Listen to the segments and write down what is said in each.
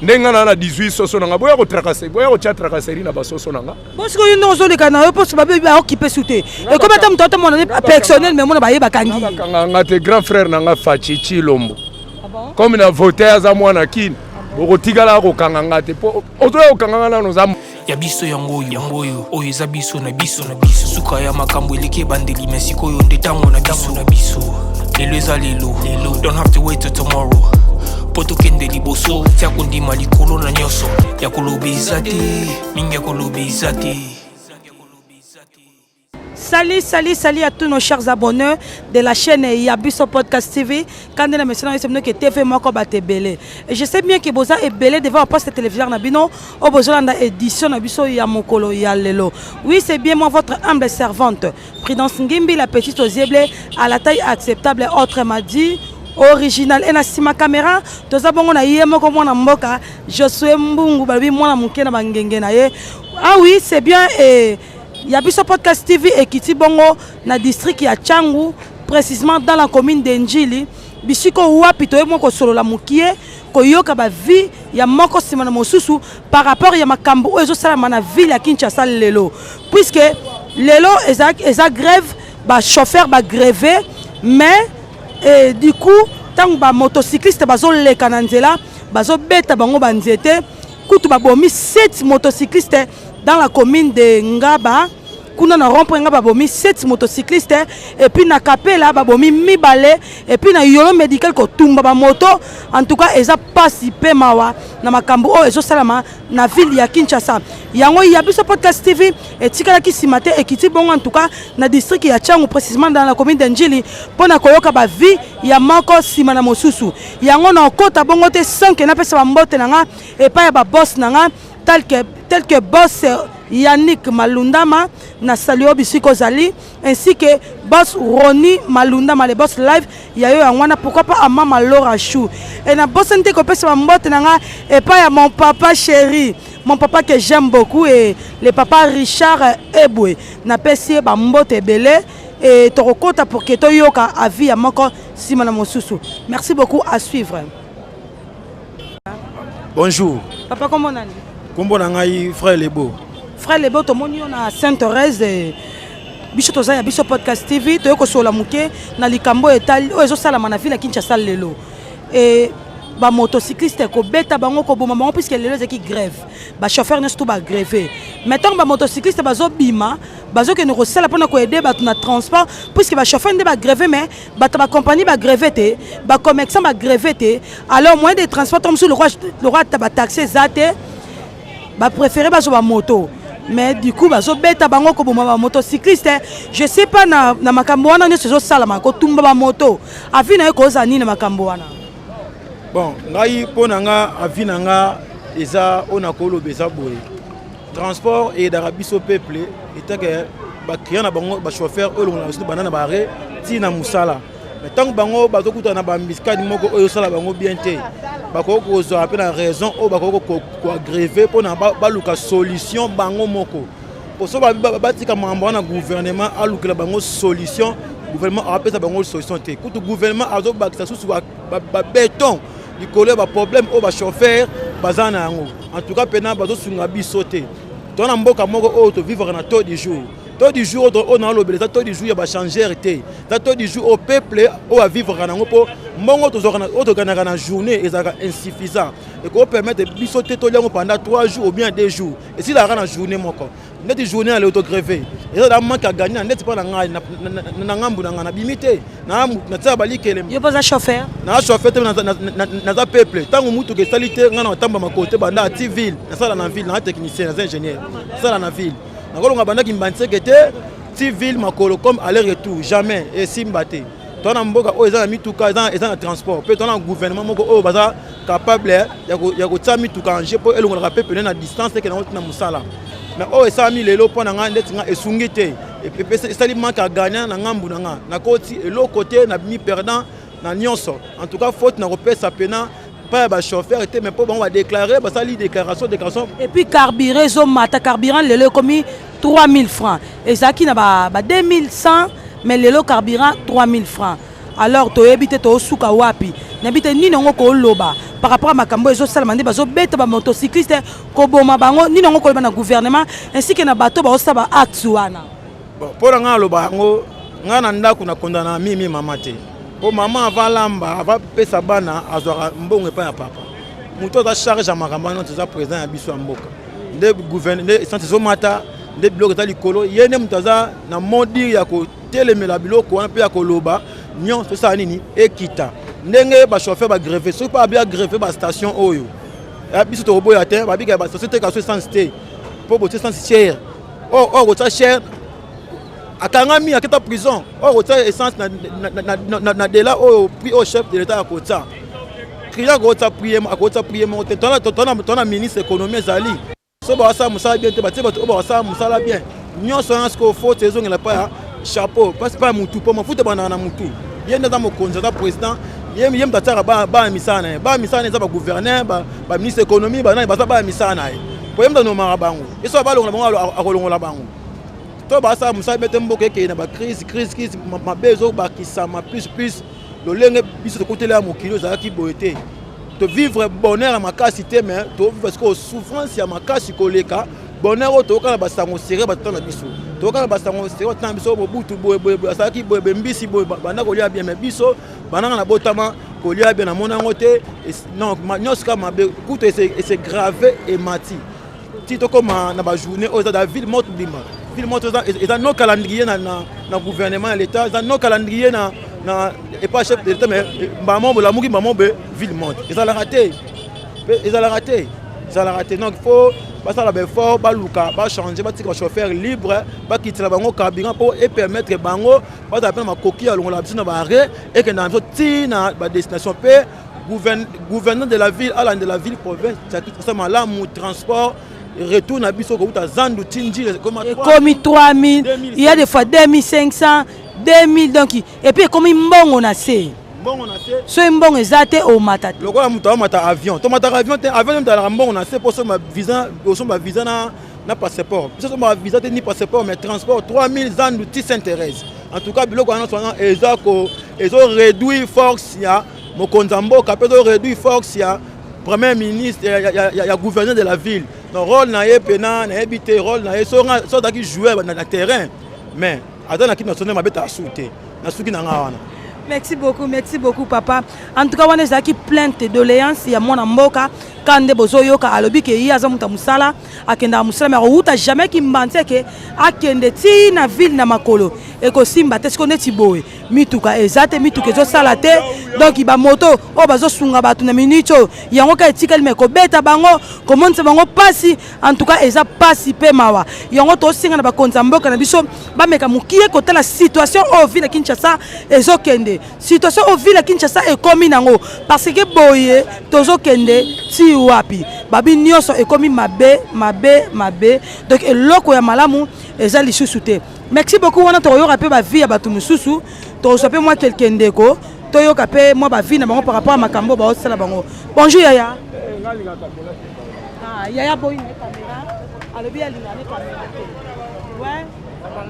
Ndenge nga na na 18 soso na nga, boya kotracasser, boya kotia tracasserie na basoso na nga. Bon, sikoyo nde ozoleka na yo mposo babe baokipe su te, ekomi ata moto ata mwana personnel me mona baye bakangi. Bakanga nga te, grand frère na nga Faci Chilombo. Ah, comme na vote aza mwana Kini, bokotikala kokanga nga te, po ozoya kokanga nga nano oza ya biso. Yango oyo, yango oyo, oyo eza biso na biso na biso. Suka ya makambo eleki ebandeli, me sikoyo nde ntango na biso na biso. Lelo eza lelo lelo, don't have to wait till tomorrow mpo tokende liboso. Tia kondima likolo na nyonso. Ya koloba eza te mingi, ya koloba eza te. Salut, salut, salut à tous nos chers abonnés de la chaîne Yabiso Podcast TV. Quand on a mentionné que TV moko bato ebele. Et je sais bien que boza ebele devant un poste téléviseur na bino, au besoin de édition na biso ya mokolo ya lelo. Oui, c'est bien moi, votre humble servante, Prudence Ngimbi, la petite aux yeux à la taille acceptable, autrement dit original. Et na sima caméra, toza bongo na ye moko mwana mboka, Josué Mbungu, balobi mwana moke na bangenge na ye. Ah oui, c'est bien et ya biso Podcast TV ekiti bongo na district ya Tshangu, précisément dans la commune de Njili, bisiko wapi toyebi moko kosolola mokie, koyoka baavis ya moko nsima na mosusu par rapport ya makambo oyo ezosalama na ville ya Kinshasa lelo, puisque lelo eza, eza grève, bachauffeur bagrève. Mais et du coup, ntango bamotocycliste bazoleka na nzela, bazobeta bango banzete. Kutu babomi 7 motocycliste dans la commune de Ngaba, kuna na rond-point Ngaba babomi 7 motocycliste, et puis na Kapela babomi mibale, et puis na Yolo Médical kotumba bamoto. En tout cas, eza pasi mpe mawa na makambo oyo ezosalama na ville ya Kinshasa. Yango ya biso Podcast TV etikalaki nsima te, ekiti bongo en tout cas na district ya Tshangu, précisément dans la commune de Njili, mpo na koyoka baavis ya moko nsima na mosusu. Yango na okota bongo te sans que napesa bambote na nga epai ya baboss na nga tel que boss Yannick Malundama, na sali oyo bisika ozali, ainsi que boss Roni Malundama, le boss live ya yo yango wana. Pourquoi pas amama Laura Chou. E nabosani te kopesa bambote na nga epai ya mon papa chéri, mon papa que j'aime beaucoup, et le papa Richard Ebwe. Napesi ye bambote ebele e tokokota pour que toyoka avis ya moko nsima na mosusu. Merci beaucoup, à suivre. Bonjour. Papa, kombo nani? Kombo na ngai Frère Lebo. Frère Lebo, tomoni yo na Sainte Thérèse. Biso toza ya biso Podcast TV, toye kosolola moke na likambo etali oyo ezosalama na ville ya Kinshasa lelo, e bamotocycliste kobeta bango, koboma bango, puisque lelo ezalaki grève, bachauffeur nyonso to bagrève. Mais ntango bamotocycliste bazobima, bazokende kosala mpona koaider bato na transport, puisque bachauffeur nde bagrève, mais bato bacompagnie bagrève te, bacommerçant bagrève te, alors moyen de transport to mosusu lokwa bataxi eza te, bapréféré bazwa bamoto. Mais du coup bazobeta bango, koboma bamotocycliste. Je sais pas na makambo wana nyonso ezosalama, kotumba bamoto, avis na ye kozala nini na makambo wana? Bon, ngai mpo na nga, avis na nga eza oyo nakoloba eza boye: transport eyedaka biso peuple etake baclient na bango bachauffeur oyo elongola biso banda na bare ntina mosala. Mais ntango bango bazokutana na baembuscade moko oyo osala bango bien te, bakoki kozwa mpe na raison oyo bakoki kogrève mpona baluka solution bango moko. Poso batika makambo wana, gouvernement alukela bango solution. Gouvernement apesa bango solution te, kutu gouvernement azobakisa susu babéton likolo ya baproblème oyo bachauffeur baza na yango. En tout cas mpena bazosunga biso te. Toza na mboka moko oyo tovivre na taux du jour. Taux du jour oyo naolobela eza taux du jour ya bachangeur te, eza taux du jour oyo peuple oyo avivre nango, mpo mbongo oyo toganaka na journée ezalaka insuffisant, ekopermettre biso te toliango pendant 3 jours ou bien 2 jours, esilaka na journée moko. Neti journée ya lelo togrève, eza da manque à gagner. Neti mpo na ngai, na ngambu na ngai, nabimi te, natia balikele. Yo mpo oza chauffeur? Naza chauffeur te, naza peuple. Ntango mutuka esali te, ngai na kotamba makolo te banda ati ville. Nasala na ville, naza technicien, naza ingénieur, nasala na ville. Nakolonga bandaki Mbanseke te ti ville makolo comme aller retour, jamais, esimba te. Toza na mboka oyo eza na mituka, eza na transport, mpe toza na gouvernement moko oyo baza capable ya kotia mituka en jeu mpo elongolaka mpe pene na distance ekende yango ntina mosala. Mais oyo esalami lelo, mpo na ngai, ndeti ngai, esungi te, esali manque à gagner na ngambu na ngai. Nakoti eloko te, nabimi perdant na nyonso. En tout cas, faute na kopesa pena pa ya bachauffeur te, mais mpo bango badéclare, basali déclaration. Et puis carburant ezomata. Carburant lelo ekomi 3000 francs, ezalaki na ba 2100, mais lelo carburant 3000 francs. Alors toyebi te tosuka wapi. Nayebi te nini yango koloba par rapport à makambo ezosalama nde bazobeta bamotocycliste, koboma bango. Nini yango koloba na gouvernement ainsi que na bato baosala ba acte wana? Bon, mpo na ngai aloba yango, ngai na ndako nakondana mimi mama te, mpo mama avalamba, avapesa bana, azwaka mbongo epai ya papa. Moto aza charge ya makambo wana nyonso eza président ya biso ya mboka. Nde nde essence ezomata, nde biloko eza likolo, ye nde moto aza na modire ya kotelemela biloko wana mpe ya koloba nyonso tosala nini ekita. Ndenge bachauffeur bagrève, soki mpe abi agrève bastation oyo biso tokoboya te. Babika bastation te, kaso essence te, mpo botie essence cher. Or kotia cher, akangami, aketa prison. Or kotia essence na dela oyo prix oyo chef de l'État akotia, client akotia prix, akotia prix moko te. Tona ministre économie ezali so bakosala mosala bien te, batie bato oyo bakosala mosala bien. Nyonso wana sikoyo faute ezongela pa ya chapeau, mpasi pa ya mutu, mpo mafuta ebandaka na mutu. Ye nde aza mokonzi, aza président, ye moto atiaka bana misala na ye. Bana misala na ye eza bagouverneur, baministre économie, banani, baza bana misala na ye, po ye moto anomaka bango. Ye so balongola bango, akolongola bango to basala mosala be te. Mboka ekende na bacrise, crise, crise mabe ezobakisama plus plus. Lolenge biso tokotela ya mokili ezalaki boye te, tovivre bonheur ya makasi te, mais tovivre sikoyo souffrance ya makasi koleka bonheur oyo toyoka na basango sere. Batata na biso, toyoka na basango sere, batata na biso, Mobutu boye boye boye, azalaki boye boye, mbisi boye, banda kolia bien. Mais biso bandanga na botama, kolia bien namona yango te. Non, nyonso kaka mabe, kutu ese grave, emati ti tokóma na bajournée oyo eza da ville morte. Bima ville morte eza no calendrier na gouvernement ya l'État, eza no calendrier na epa chef de l'État. Mais mbamo bolamuki, mbamo be ville morte ezalaka te, ezalaka te, ezalaka te. Donc faut basala baeffort, baluka bachange, batika bachauffeur libre, bakitela bango carburant mpo epermettre bango bazala mpe na makoki ya longola biso na baarrêt, ekende na biso ti na badestination. Mpe gouverneur de la ville alandela ville province ya malamu, transport retour na biso kouta zandu ti Njili. Ekomi 3000, il y a des fois 2500, 2000. Donc et puis ekomi mbongo na se. Mbongo na se. Soki mbongo eza te, omata te. Lokola moto aomata avion, tomataka avion te. Avion moto alaka mbongo na se mpo osomba visa, osomba visa na passeport. Biso osomba visa te ni passeport, mais transport 3000 zandu ti Sainte Thérèse. En tout cas, biloko wana nyonso wana eza ko ezoréduire force ya mokonzi ya mboka, mpe ezoréduire force ya premier ministre, ya gouverneur de la ville. Donc rôle na ye mpena nayebi te rôle na ye. So azalaki joueur na terrain, mais aza na équipe nationale, mabetaka su te na suki na nga wana. Merci beaucoup, merci beaucoup, papa. En tout cas, wana ezalaki plainte, doléance ya mwana mboka. Ka nde bozoyoka, alobi ke ye aza moto ya mosala, akendaka mosala, mais akowuta jamais Kimbanzi eke akende ti na ville na makolo, ekosimba te. Sikoyo neti boye, mituka eza te, mituka ezosala te. Donc bamoto oyo bazosunga bato na minute oyo, yango kaka etikali, mais kobeta bango, komonisa bango mpasi. En tout cas, eza mpasi mpe mawa. Yango tosenga na bakonzi ya mboka na biso bameka mokie kotala situation oyo ville ya Kinshasa ezokende, situation oyo ville ya Kinshasa ekomi nango, parce que boye tozokende ti wapi? Babi nyonso ekomi mabe, mabe, mabe. Donc eloko ya malamu eza lisusu te. Merci beaucoup. Wana tokoyoka mpe baavis ya bato mosusu, tokozwa mpe mwa quelque ndeko, toyoka mpe mwa baavis na bango par rapport ya makambo baosala bango. Bonjour yaya. Ah, yaya boyi na ye caméra, alobi alinga ne caméra te. Ouais.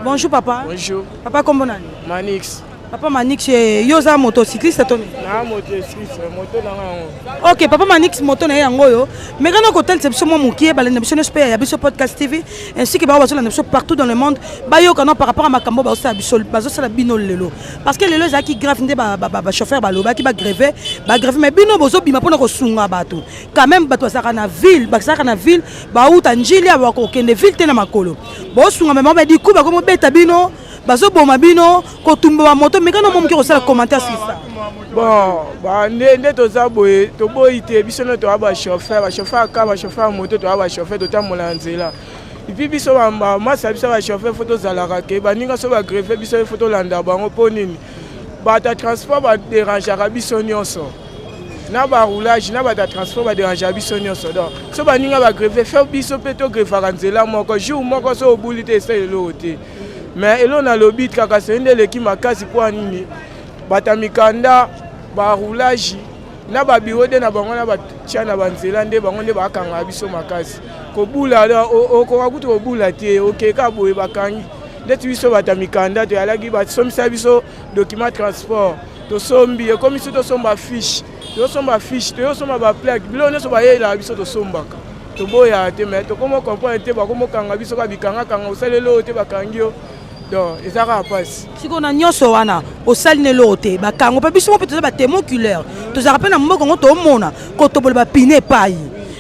Bonjour papa. Bonjour. Papa, kombo nani? Manix. Papa Manix, yo oza motocycliste to nini? Na motocycliste, moto na yango. Ok, papa Manix, moto na ye yango oyo. Mais kana kotalisa biso mwa mokie, balanda biso nyonso mpe ya biso podcast TV ainsi que bango bazolanda biso partout dans le monde, bayoka no par rapport à makambo bazosala biso, bazosala bino lelo, parce que lelo ezalaki grave nde bachauffeur balobaki bagrève, bagrève, mais bino bozobima mpona kosunga bato quand même. Bato bazalaka na ville, bazalaka na ville, bauta Njili awa, bakokende ville te na makolo. Bosunga me bango badiku, bakomobeta bino, bazoboma bino, kotumba bamoto. Mekana mo moke kosala commentaire sur ça. Bon, nde toza boye, toboyi te. Biso nde toya bachauffeur, bachauffeur aka, bachauffeur ya moto, toya bachauffeur, totambola na nzela. Et puis biso bamasa, biso bachauffeur, faut tozalaka ke baninga so bagrève, biso faut tolanda bango. Mpo nini? Bato ya transport baderangeaka biso nyonso na baroulage, na bato ya transport baderangeaka biso nyonso. Donc so baninga bagrève, faut biso mpe togrevaka nzela moko jour moko. So obuli te, esa eloko te. Mais eloko nalobi kaka, soki nde eleki makasi, mpo ya nini? Bato ya mikanda, baroulage na babiro nde na bango na batia na banzela, nde bango nde bakangaka biso makasi. Kobula, okoka kutu kobula te, okeka boye, bakangi. Ndeti biso bato ya mikanda, toyalaki, basomisa biso document transport. Tosombi, ekomi so tosomba fiche, tozosomba fiche, toyosomba baplaque, biloko nyonso bayelaka biso tosombaka, toboyaka te. Mais tokoma comprendre te, bakomokanga biso kaka bikangakanga, osaleli oyo te, bakangi yo. Donc eza kaka mpasi. Sikoyo na nyonso wana osali na eloko te, bakango mpe. Biso mo mpe toza batémoin oculaire, tozalaka mpe na mboka yango, tomona kotobola bapine epai.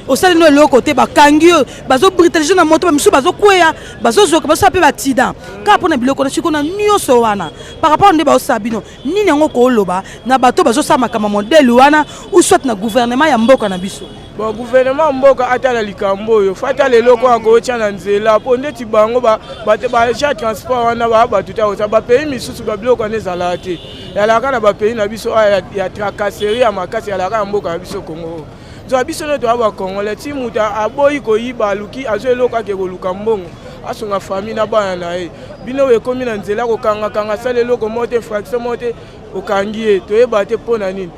Osali no eloko te, bakangi yo, bazobrutaliser na moto, bamisusu bazokweya, bazozoka, bazosala mpe baaccident kaka mpona biloko na. Sikoyo na nyonso wana, par rapport nde baosala bino nini yango, kooloba na bato bazosala makambo modèle wana, ou soit na gouvernement ya mboka na biso? Bon, gouvernement mboka atala likambo oyo, fa atala eloko akotya na nzela, mpo ndeti bango baagent transport wana baa bato te. Akosala bapays misusu, babiloko wana ezalaka te, ezalaka na bapays na biso ya tracasserie ya makasi, ezalaka na mboka na biso Kongo. Nzoka biso nde toya bacongolais, ti moto aboyi koyiba, aluki azwa eloko, ake koluka mbongo, asunga famille na bana na ye. Bino ekomi na nzela kokangakanga, asala eloko moko te, infraction moko te, okangi ye, toyeba te mpo na nini.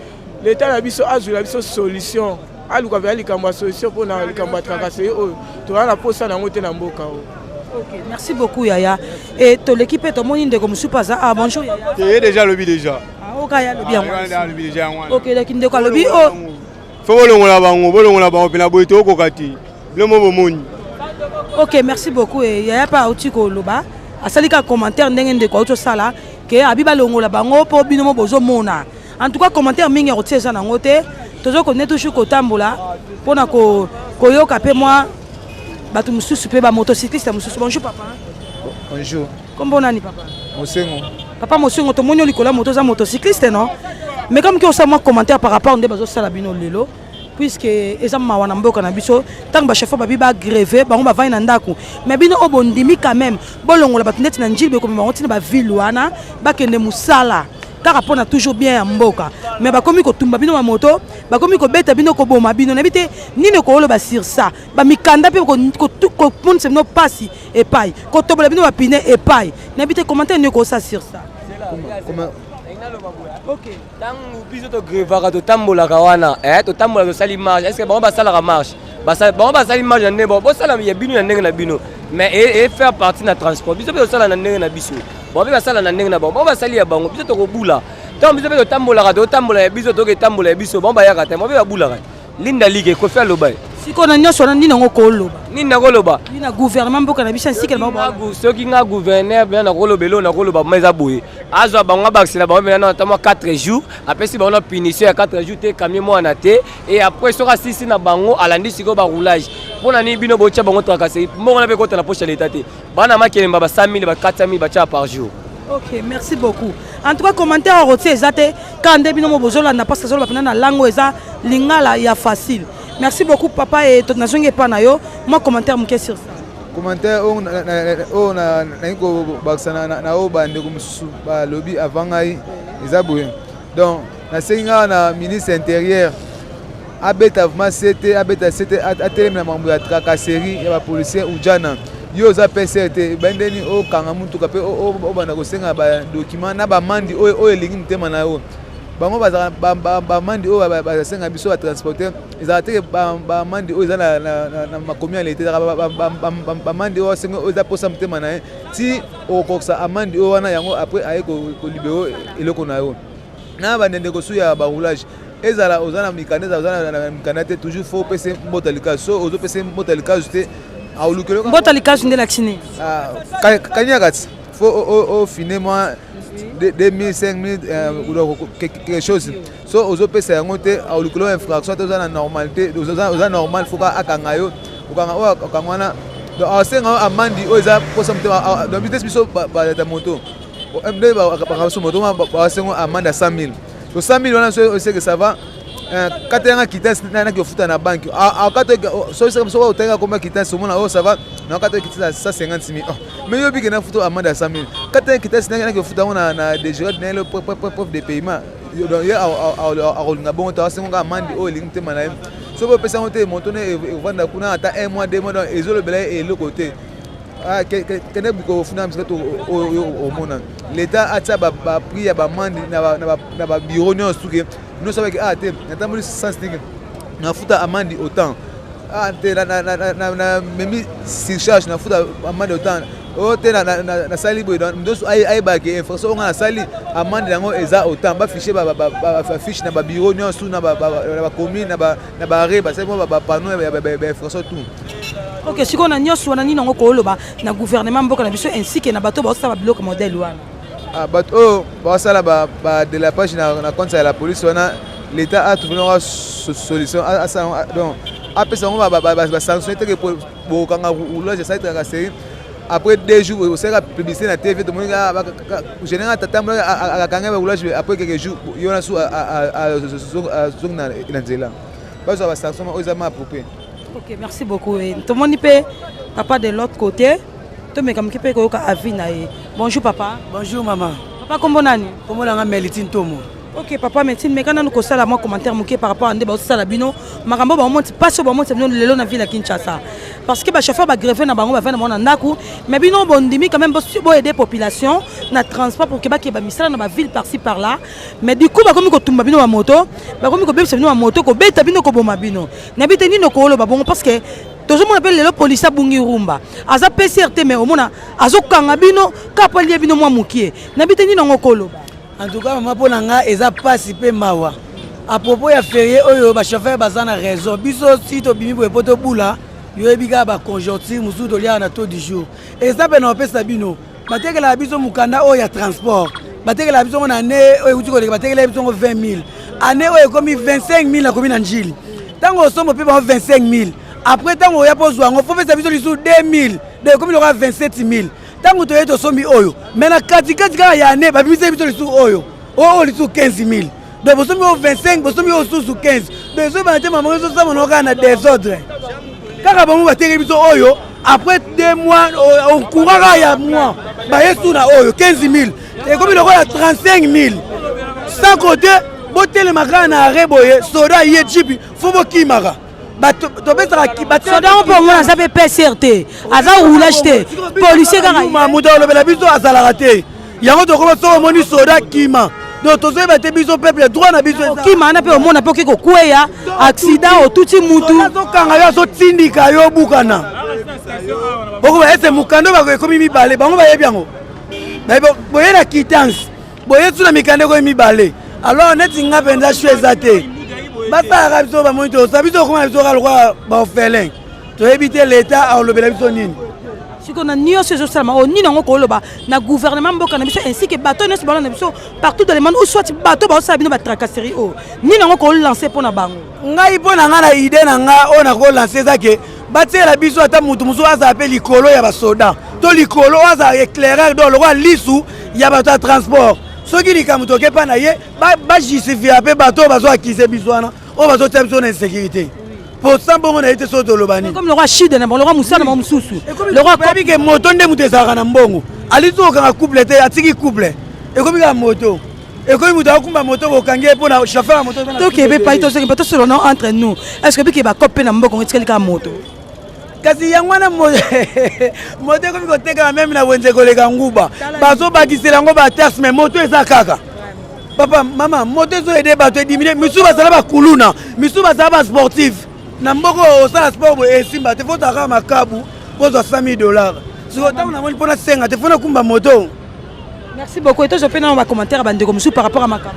Leta na biso azwela biso solution, aluka mpenza likambo ya solution mpona likambo ya tracasserie oyo toza na posa na yango te na mboka oyo. Ok, merci beaucoup yaya. E toleki mpe tomoni ndeko mosusu mpe aza. Ah, bonjour yaya. Te, ye déjà alobi déjà. Ah, oka ye alobi yango. Ah, alobi déjà yango wana. Ok, donc ndeko alobi o Fo bolongola bango, bolongola bango mpena boye, tokokoka te bino mo bomoni. Ok, merci beaucoup. E yaya mpe auti koloba, asali kaka commentaire ndenge ndeko auti osala ke abi balongola bango mpo bino mo bozomona. En tout cas, commentaire mingi ya kotia eza nango te. Tozokonde toujours kotambola mpona koyoka mpe mwa bato mosusu mpe bamotocycliste mosusu. Bonjour papa. Bonjour. Kombo nani papa? Mosengo. Papa Mosengo, tomoni yo likolo ya moto, oza motocycliste, non? Mais comme ki osala mwa commentaire par rapport nde bazosala bino lelo, puisque eza mawa na mboka na biso, ntango bachauffeur babi bagrève, bango bavandi na ndako, mais bino oyo bondimi quand même bolongola bato ndeti na Njili, bekomi bango ntina baville wana bakende mosala kaka mpona toujours bien ya mboka, mais bakomi kotumba bino bamoto, bakomi kobeta bino, koboma bino. Nayebi te nini okoloba sur ça. Bamikanda mpe komonisa bino mpasi epai, kotobola bino bapine epai. Nayebi te commentaire nini okosala sur ça. Ntango biso togrevaka, totambolaka wana, totambola, tosali marche. Est ce que bango basalaka marche? Bango basali marche na ndenge bango bosala ya bino na ndenge na bino, mais e faire partie na transport. Biso mpe tosala na ndenge na biso, bango mpe basala na ndenge na bango. Bango basali ya bango, biso tokobula. Ntango biso mpe totambolaka, totambola ya biso, toketambola ya biso, bango bayaka te, bango mpe babulaka. Linda like Kofi aloba. Sikoyo na nyonso wana, nini yango koloba? Nini nakoloba? Nini na gouvernement mboka na biso ainsi bango? Soki nga gouverneur mpena, nakoloba eloko nakoloba ma eza boye: azwa bango, abakisela bango mpena ata mwa 4 jours, apesi bango na punition ya 4 jours te, camion mwana te. Et après, soki asisi na bango, alandi sikoyo baroulage. Mpo na nini bino botya bango tracasserie? Mbongo na mpe ekota na poche ya leta te. Bana makelemba ba 100 000, ba 400 000 batya par jour. Ok, merci beaucoup. En tout cas, commentaire okotia eza te, kaka nde bino mo bozolanda, parce que azoloba mpena na langue oyo eza lingala ya facile. Merci beaucoup papa. E nazongi epa na yo, mwa commentaire moke sur ça. Commentaire oyo nalingi kobakisa na oyo bandeko mosusu balobi avant ngai eza boye. Donc nasengi ngai na ministre intérieur abeta vraiment sete, abeta sete, atelemi na makambo ya tracasserie ya bapolicier ujana. Yo oza PCR te, ebandeni okanga mutuka mpe obanda kosenga badocument na bamandi oyo elingi motema na yo. Bango bazalaka bamandi oyo basenga biso batransporteur, ezalaka teke bamandi oyo eza na makomi ya leta, ezalaka bamandi oyo asenga oyo eza mposa motema na ye. Ti okokokisa amandi oyo wana yango, après aye kolibérer eloko na yo. Na bandendeko su ya baroulage, ezala oza na mikanda, ezala oza na mikanda te, toujours faut opesa mbota likazu. So ozopesa mbota likazu te, aolukeli. Mbota likazu nde lakisi nini? Kaniaka ti faut ofine mwa 2000, 5000, quelque chose. So ozopesa yango te, aolukeli infraction te. Oza na normalité, oza normal, faut akanga yo. Okanga oyo akanga wana, donc asenga yo amandi oyo eza mposa motema. Donc biso balata moto nde bakanga biso moto, basengo amande ya 100 000. So 100 000 wana, so oseke ça va, kata yanga quittance, naki ofuta na banque. Soki otenga komba quittance, omona oyo ça va, nakata quittance ya 150 000. Mais yo bike nafuta amande ya 100 000, kata yanga quittance, naki ofuta yango na DGRAD, na preuve de paiement. Donc ye akolinga bongo te, asengo kaka amande oyo elingi motema na ye. Soki opesa yango te, moto ne evanda kuna ata un mois, 2 mois, donc ezolobela ye eloko te. Kende kofunda bisika to oyo omona l'état atia baprix ya bamandi na babureau nyonso, tuke nyonso abaki ah te, natamboli sens ndenge nafuta amandi autant, ah te, namemi surcharge, nafuta amande autant. Oyo te nasali boye, nyonso ayebaka ke infraction oyo nga nasali, amende yango eza autant. Bafiche bafiche na babureau nyonso, na bacommune, na baarrêt, basali mwa bapanneau ya bainfraction tout. Ok, sikoyo na nyonso wana, nini yango kooloba na gouvernement mboka na biso ainsi ke na bato baosala biloko modèle wana? Ah, bato oyo baosala badélapage na compte ya la police wana, l'État a trouvé nango solution, asala donc apesa yango basanction teke bokanga roulage, asali tracasserie, après 2 jours osalaka publicité na TV, tomoni général tata akanga baroulage, après quelques jours yo wana su azongi na nzela. Bazwa basanction oyo eza ma approprié. Ok, merci beaucoup. Tomoni mpe papa de l'autre côté, tomeka moke mpe koyoka avis na ye. Bonjour papa. Bonjour mama. Papa, kombo nani? Kombo nanga Melitine Tomo. Ok papa Melitine, meka nanu kosala mwa commentaire moke par rapport a nde baosala bino makambo baomonti, mpasi oyo baomonti bino lelo na ville ya Kinshasa, parce que bachauffeur bagrève na bango, bavanda bango na ndako, mais bino bondimi quand même boaider population na transport pour ke bakeba misala na baville par-ci par là, mais du coup bakomi kotumba bino bamoto, bakomi kobebisa bino bamoto, kobeta bino, koboma bino. Nayebi te nini okoloba bongo, parce que tozomona mpe lelo polisi abungi rumba, aza PCR te, mais omona azokanga bino kaka po alie bino mwa mokie. Nayebi te nini yango okoloba. En tout cas mama, mpo na nga eza mpasi mpe mawa. À propos ya férié oyo, bachauffeur baza na raison. Biso si tobimi boye mpo tobula, yoyebi kaka baconjoncture mosusu, toliaka na taux du jour. Eza mpe na kopesa bino, batekelaka biso mokanda oyo ya transport, batekelaka biso ngo na ane oyo ekuti koleka, batekelaka biso ngo 20 000. Ane oyo ekomi 25 000. Nakomi na Njili, ntango osombo mpe bango 25 000, après ntango oya mpo ozwa yango, fo pesa biso lisusu 2 000, donc ekomi lokola 27 000. Ntango toye tosombi oyo, mais na katikati kaka ya ane babimiseli biso lisusu oyo oyo lisusu 15 000. Donc bosombi oyo 25, bosombi oyo susu 15. Donc ezobana te mama, ezosama na kaka na désordre kaka. Bango bateki biso oyo, après 2 mois, okura kaka ya mois, baye su na oyo 15 000, ekomi lokola 35 000. Sans côté botelema kaka na arrêt boye, soda ye jipi, fo bokimaka. Topesaka soda mpo omona aza mpe PCR te, aza roulage te, policier kaka. Moto alobela biso azalaka te. Yango tokoma, soki omoni soda, kima. Donc tozoyeba te, biso peuple, droit na biso. Okima wana mpe omona mpe oki kokweya accident, otuti mutu. Azokanga yo, azotindika yo, bukana okoba ese mokanda oyo ekomi mibale. Bango bayebi yango, boye na quittance, boye tu na mikanda ekomi mibale. Alors neti nga mpenza shu eza te, basalaka biso bamoni, tosala biso okoma na biso kaka lokola baorphelin. Toyebi te leta alobela biso nini. Sikoyo na nyonso ezosalama oyo, nini yango koloba na gouvernement mboka na biso ainsi ke bato nyonso balona na biso partout dans le monde, ou soit bato baosala bino batracasserie oyo, nini yango kolancer mpo na bango? Ngai, mpo na ngai, na idée na ngai oyo nakolancer eza ke batiela biso ata motu mosusu azala mpe likolo ya basoda to likolo oyo azala éclaireur, donc lokola lisu ya bato ya transport. Soki likambo toke mpa na ye, bajustifia mpe bato oyo bazoaccuser biso wana, oyo bazotia biso na insécurité, po sans bongo na ye te soki toloba nini? Comme lokwa shide na bango, lokwa mosala na bango mosusu. Lokola ke moto nde moto ezalaka na mbongo, alisi kokanga couple te, atiki couple, ekomi kaka moto, ekomi moto akumba moto, bokangi ye mpona chauffeur ya moto. Tokebe pai, tosoki mpe tosolo no entre nous, est ce que bike bakope mpe na mboka ngo etikali kaka moto? Kasi yango wana moto ekomi kotekama même na wenze koleka nguba, bazobakisela yango bataxe, mais moto eza kaka. Papa, mama, moto ezoaider bato ediminuer. Misusu bazala bakuluna, misusu bazala basportif. Na mboka osala sport boye esimba te, fo ozala makabu pozwa 100 000 dollars. Sikoyo ntango namoni mpo nasenga te, fo nakumba moto. Merci beaucoup. Etozo mpe nano bacommentaire ya bandeko mosusu par rapport à makambo.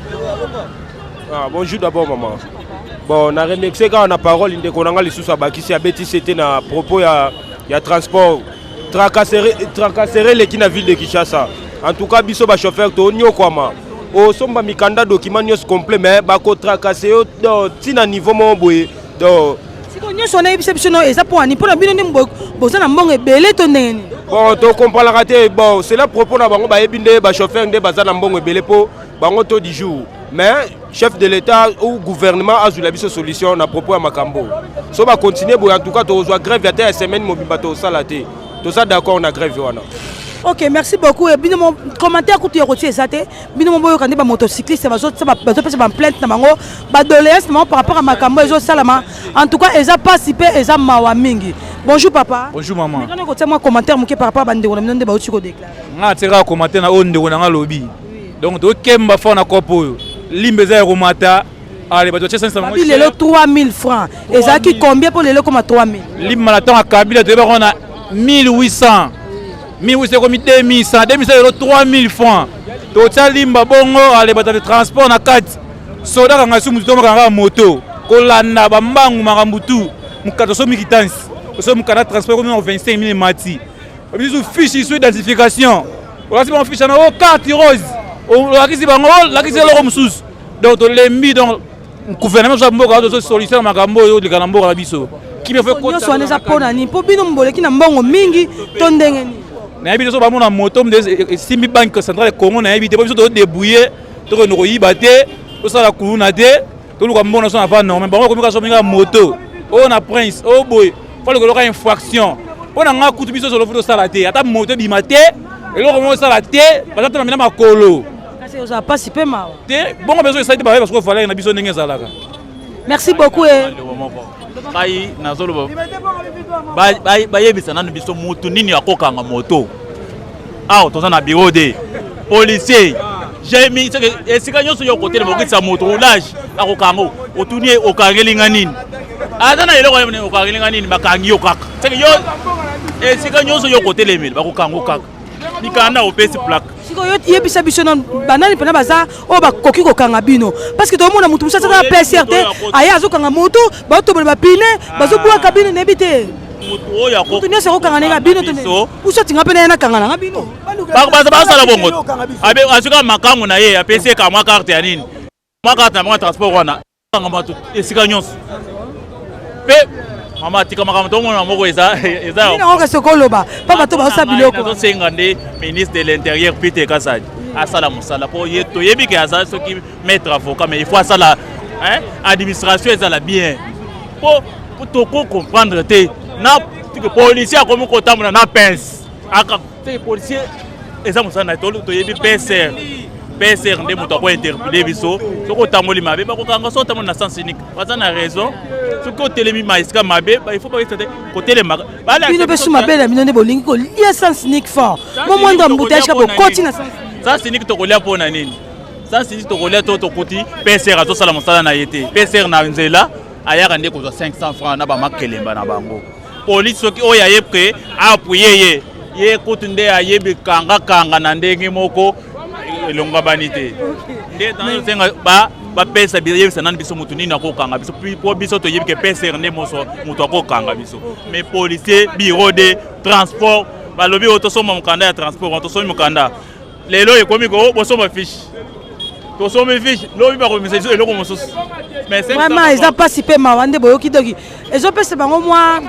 Ah, bonjour d'abord maman. Bon, na remercier kaka na parole ndeko na nga lisusu abakisi, abetisi ete na propos ya transport, tracasserie eleki na ville de Kinshasa. En tout cas biso bachauffeur tonyokwama. Osomba mikanda, document nyonso complet, mais bakotracasser yo ntina niveau moko boye donc. Sikoyo nyonso wana, yebisa biso no, eza mpo ani? Mpona bino nde boza na mbongo ebele to ndenge nini? Bon, tokomprenaka te. Bon, c'est la propos na bango, bayebi nde bachauffeur nde baza na mbongo ebele mpo bango taux du jour. Mais chef de l'État ou gouvernement azwila biso solution na propos ya makambo. So bacontinue boye, en tout cas tozwa grève ata ya semaine mobimba, tosala te. Toza d'accord na grève wana. Ok, merci beaucoup. E bino mo commentaire kutu ya kotia eza te. Bino mo boyoka nde bamotocycliste bazopesa baplainte na bango, badoléance na bango par rapport à makambo ezosalama. En tout cas eza mpasi mpe eza mawa mingi. Bonjour papa. Bonjour maman. Mekana kotia mwa commentaire moke par rapport à bandeko na bino nde bauti kodéclarer. Nga atikaka commentaire na oyo ndeko na nga alobi. Donc tokemba fort na kope oyo, limbe eza ya komata. Ale bato batia sanisa. Babi lelo 3000 francs, ezalaki combien mpo lelo ekoma 3000? Limba na ntango ya Kabila toyebaka na 1800. 1800 ekomi 2100, 2100 lelo 3000 francs. Totia limba bongo ale bato ya transport na kati. Soda kanga su moto kanga moto kolanda bambangu makambo tu mokata osomi kitansi osomi mokanda transport ekomi na 25000 mati bisu fiche isu identification olakisi bango fiche na o carte rose olakisi bango olakisi eloko mosusu donc tolembi. Donc gouvernement oza mboka tozo solution na makambo oyo oleka na mboka na biso. Nyonso wana eza mpo na nini? Mpo bino boleki na mbongo mingi to ndenge nini? Nayebi te. So bamona moto esimbi Banque centrale Congo, nayebi te. Po biso todébrouille, tokende koyiba te, tosala kuluna te, toluka mbongo so na va normal. Bango bakomi kaka sominga moto oyo na prince oyo boye fo lokoloka infraction. Mpo na nga kutu, biso solo fo tosala te, ata moto ebima te, eloko moko osala te, baza te bamina makolo. Kasi ozala mpasi mpe mawa. Te, bongo beso esali te, baye parce que valeur na biso ndenge ezalaka. Merci beaucoup e. Ngai nazoloba, bayebisa nanu biso mutu nini akokanga moto awa. Toza na bureau de policier jemi, esika nyonso yo kotelema, okitisa moto, roulage, akokanga. Otuni ye: "Okangeli nga nini?" Aza na eloko, "Okangeli nga nini?" Bakangi yo kaka. Seke yo esika nyonso yo kotelemela, bakokanga kaka. Mikanda opesi, plaque. Sikoyo yebisa biso nanu, banani mpena baza oyo bakoki kokanga bino? Parce que tomona motu mosusu aza PCR te, aye azokanga motu, baotobola bapine, bazobwaka bino, nayebi te. Motu nyonso akokanga ndenge bino to uso atinga mpe naye nakanga nanga bino. Basala bongo, azuka makangu na ye, apesi ye ka mwa carte ya nini, mwa carte na bango ya transport wana, kanga bato esika nyonso. Mpe mama, atika makambo tomona moko eza eza. Nini kasi okoloba mpo bato baosala biloko? Nazosenga nde ministre de l'Intérieur Peter Kasadi asala mosala, mpo ye toyebi ke aza soki maître avocat, mais il faut asala administration ezala bien, mpo toko comprendre te na policier akomi kotambola na pince aka te. Policier eza mosala na toyebi PCR. PCR nde moto akointerpeller biso. Soki otamboli mabe, bakokanga. So otamboli na sens unique, baza na raison. Soki otelemi ma esika mabe, il faut bakisa te kotelemaka. Bino mpe su mabe na bino nde bolingi kolia sens unique fort mo mwendo embouteillage ka bokoti na sens. Sens unique tokolia mpo na nini? Sens unique tokolia to tokuti PCR azosala mosala na ye te. PCR na nzela ayaka nde kozwa 500 francs na bamakelemba na bango. Polise soki oyo aye ke appuyer ye, ye kutu nde ayebi kangakanga na ndenge moko elongabani te. Nde nazosenga bapesa, yebisa nani biso motu nini akokanga biso, mpo biso toyebi ke PCR nde moso moto akokanga biso. Mais policier, bureau de transport, balobi oyo tosomba mokanda ya transport, tosombi mokanda. Lelo ekomi ko bosomba fiche, tosombi fiche, lobi bakomisa biso eloko mosusu. Vraiment eza mpasi mpe mawa nde boyoki. Doki ezopesa bango mwa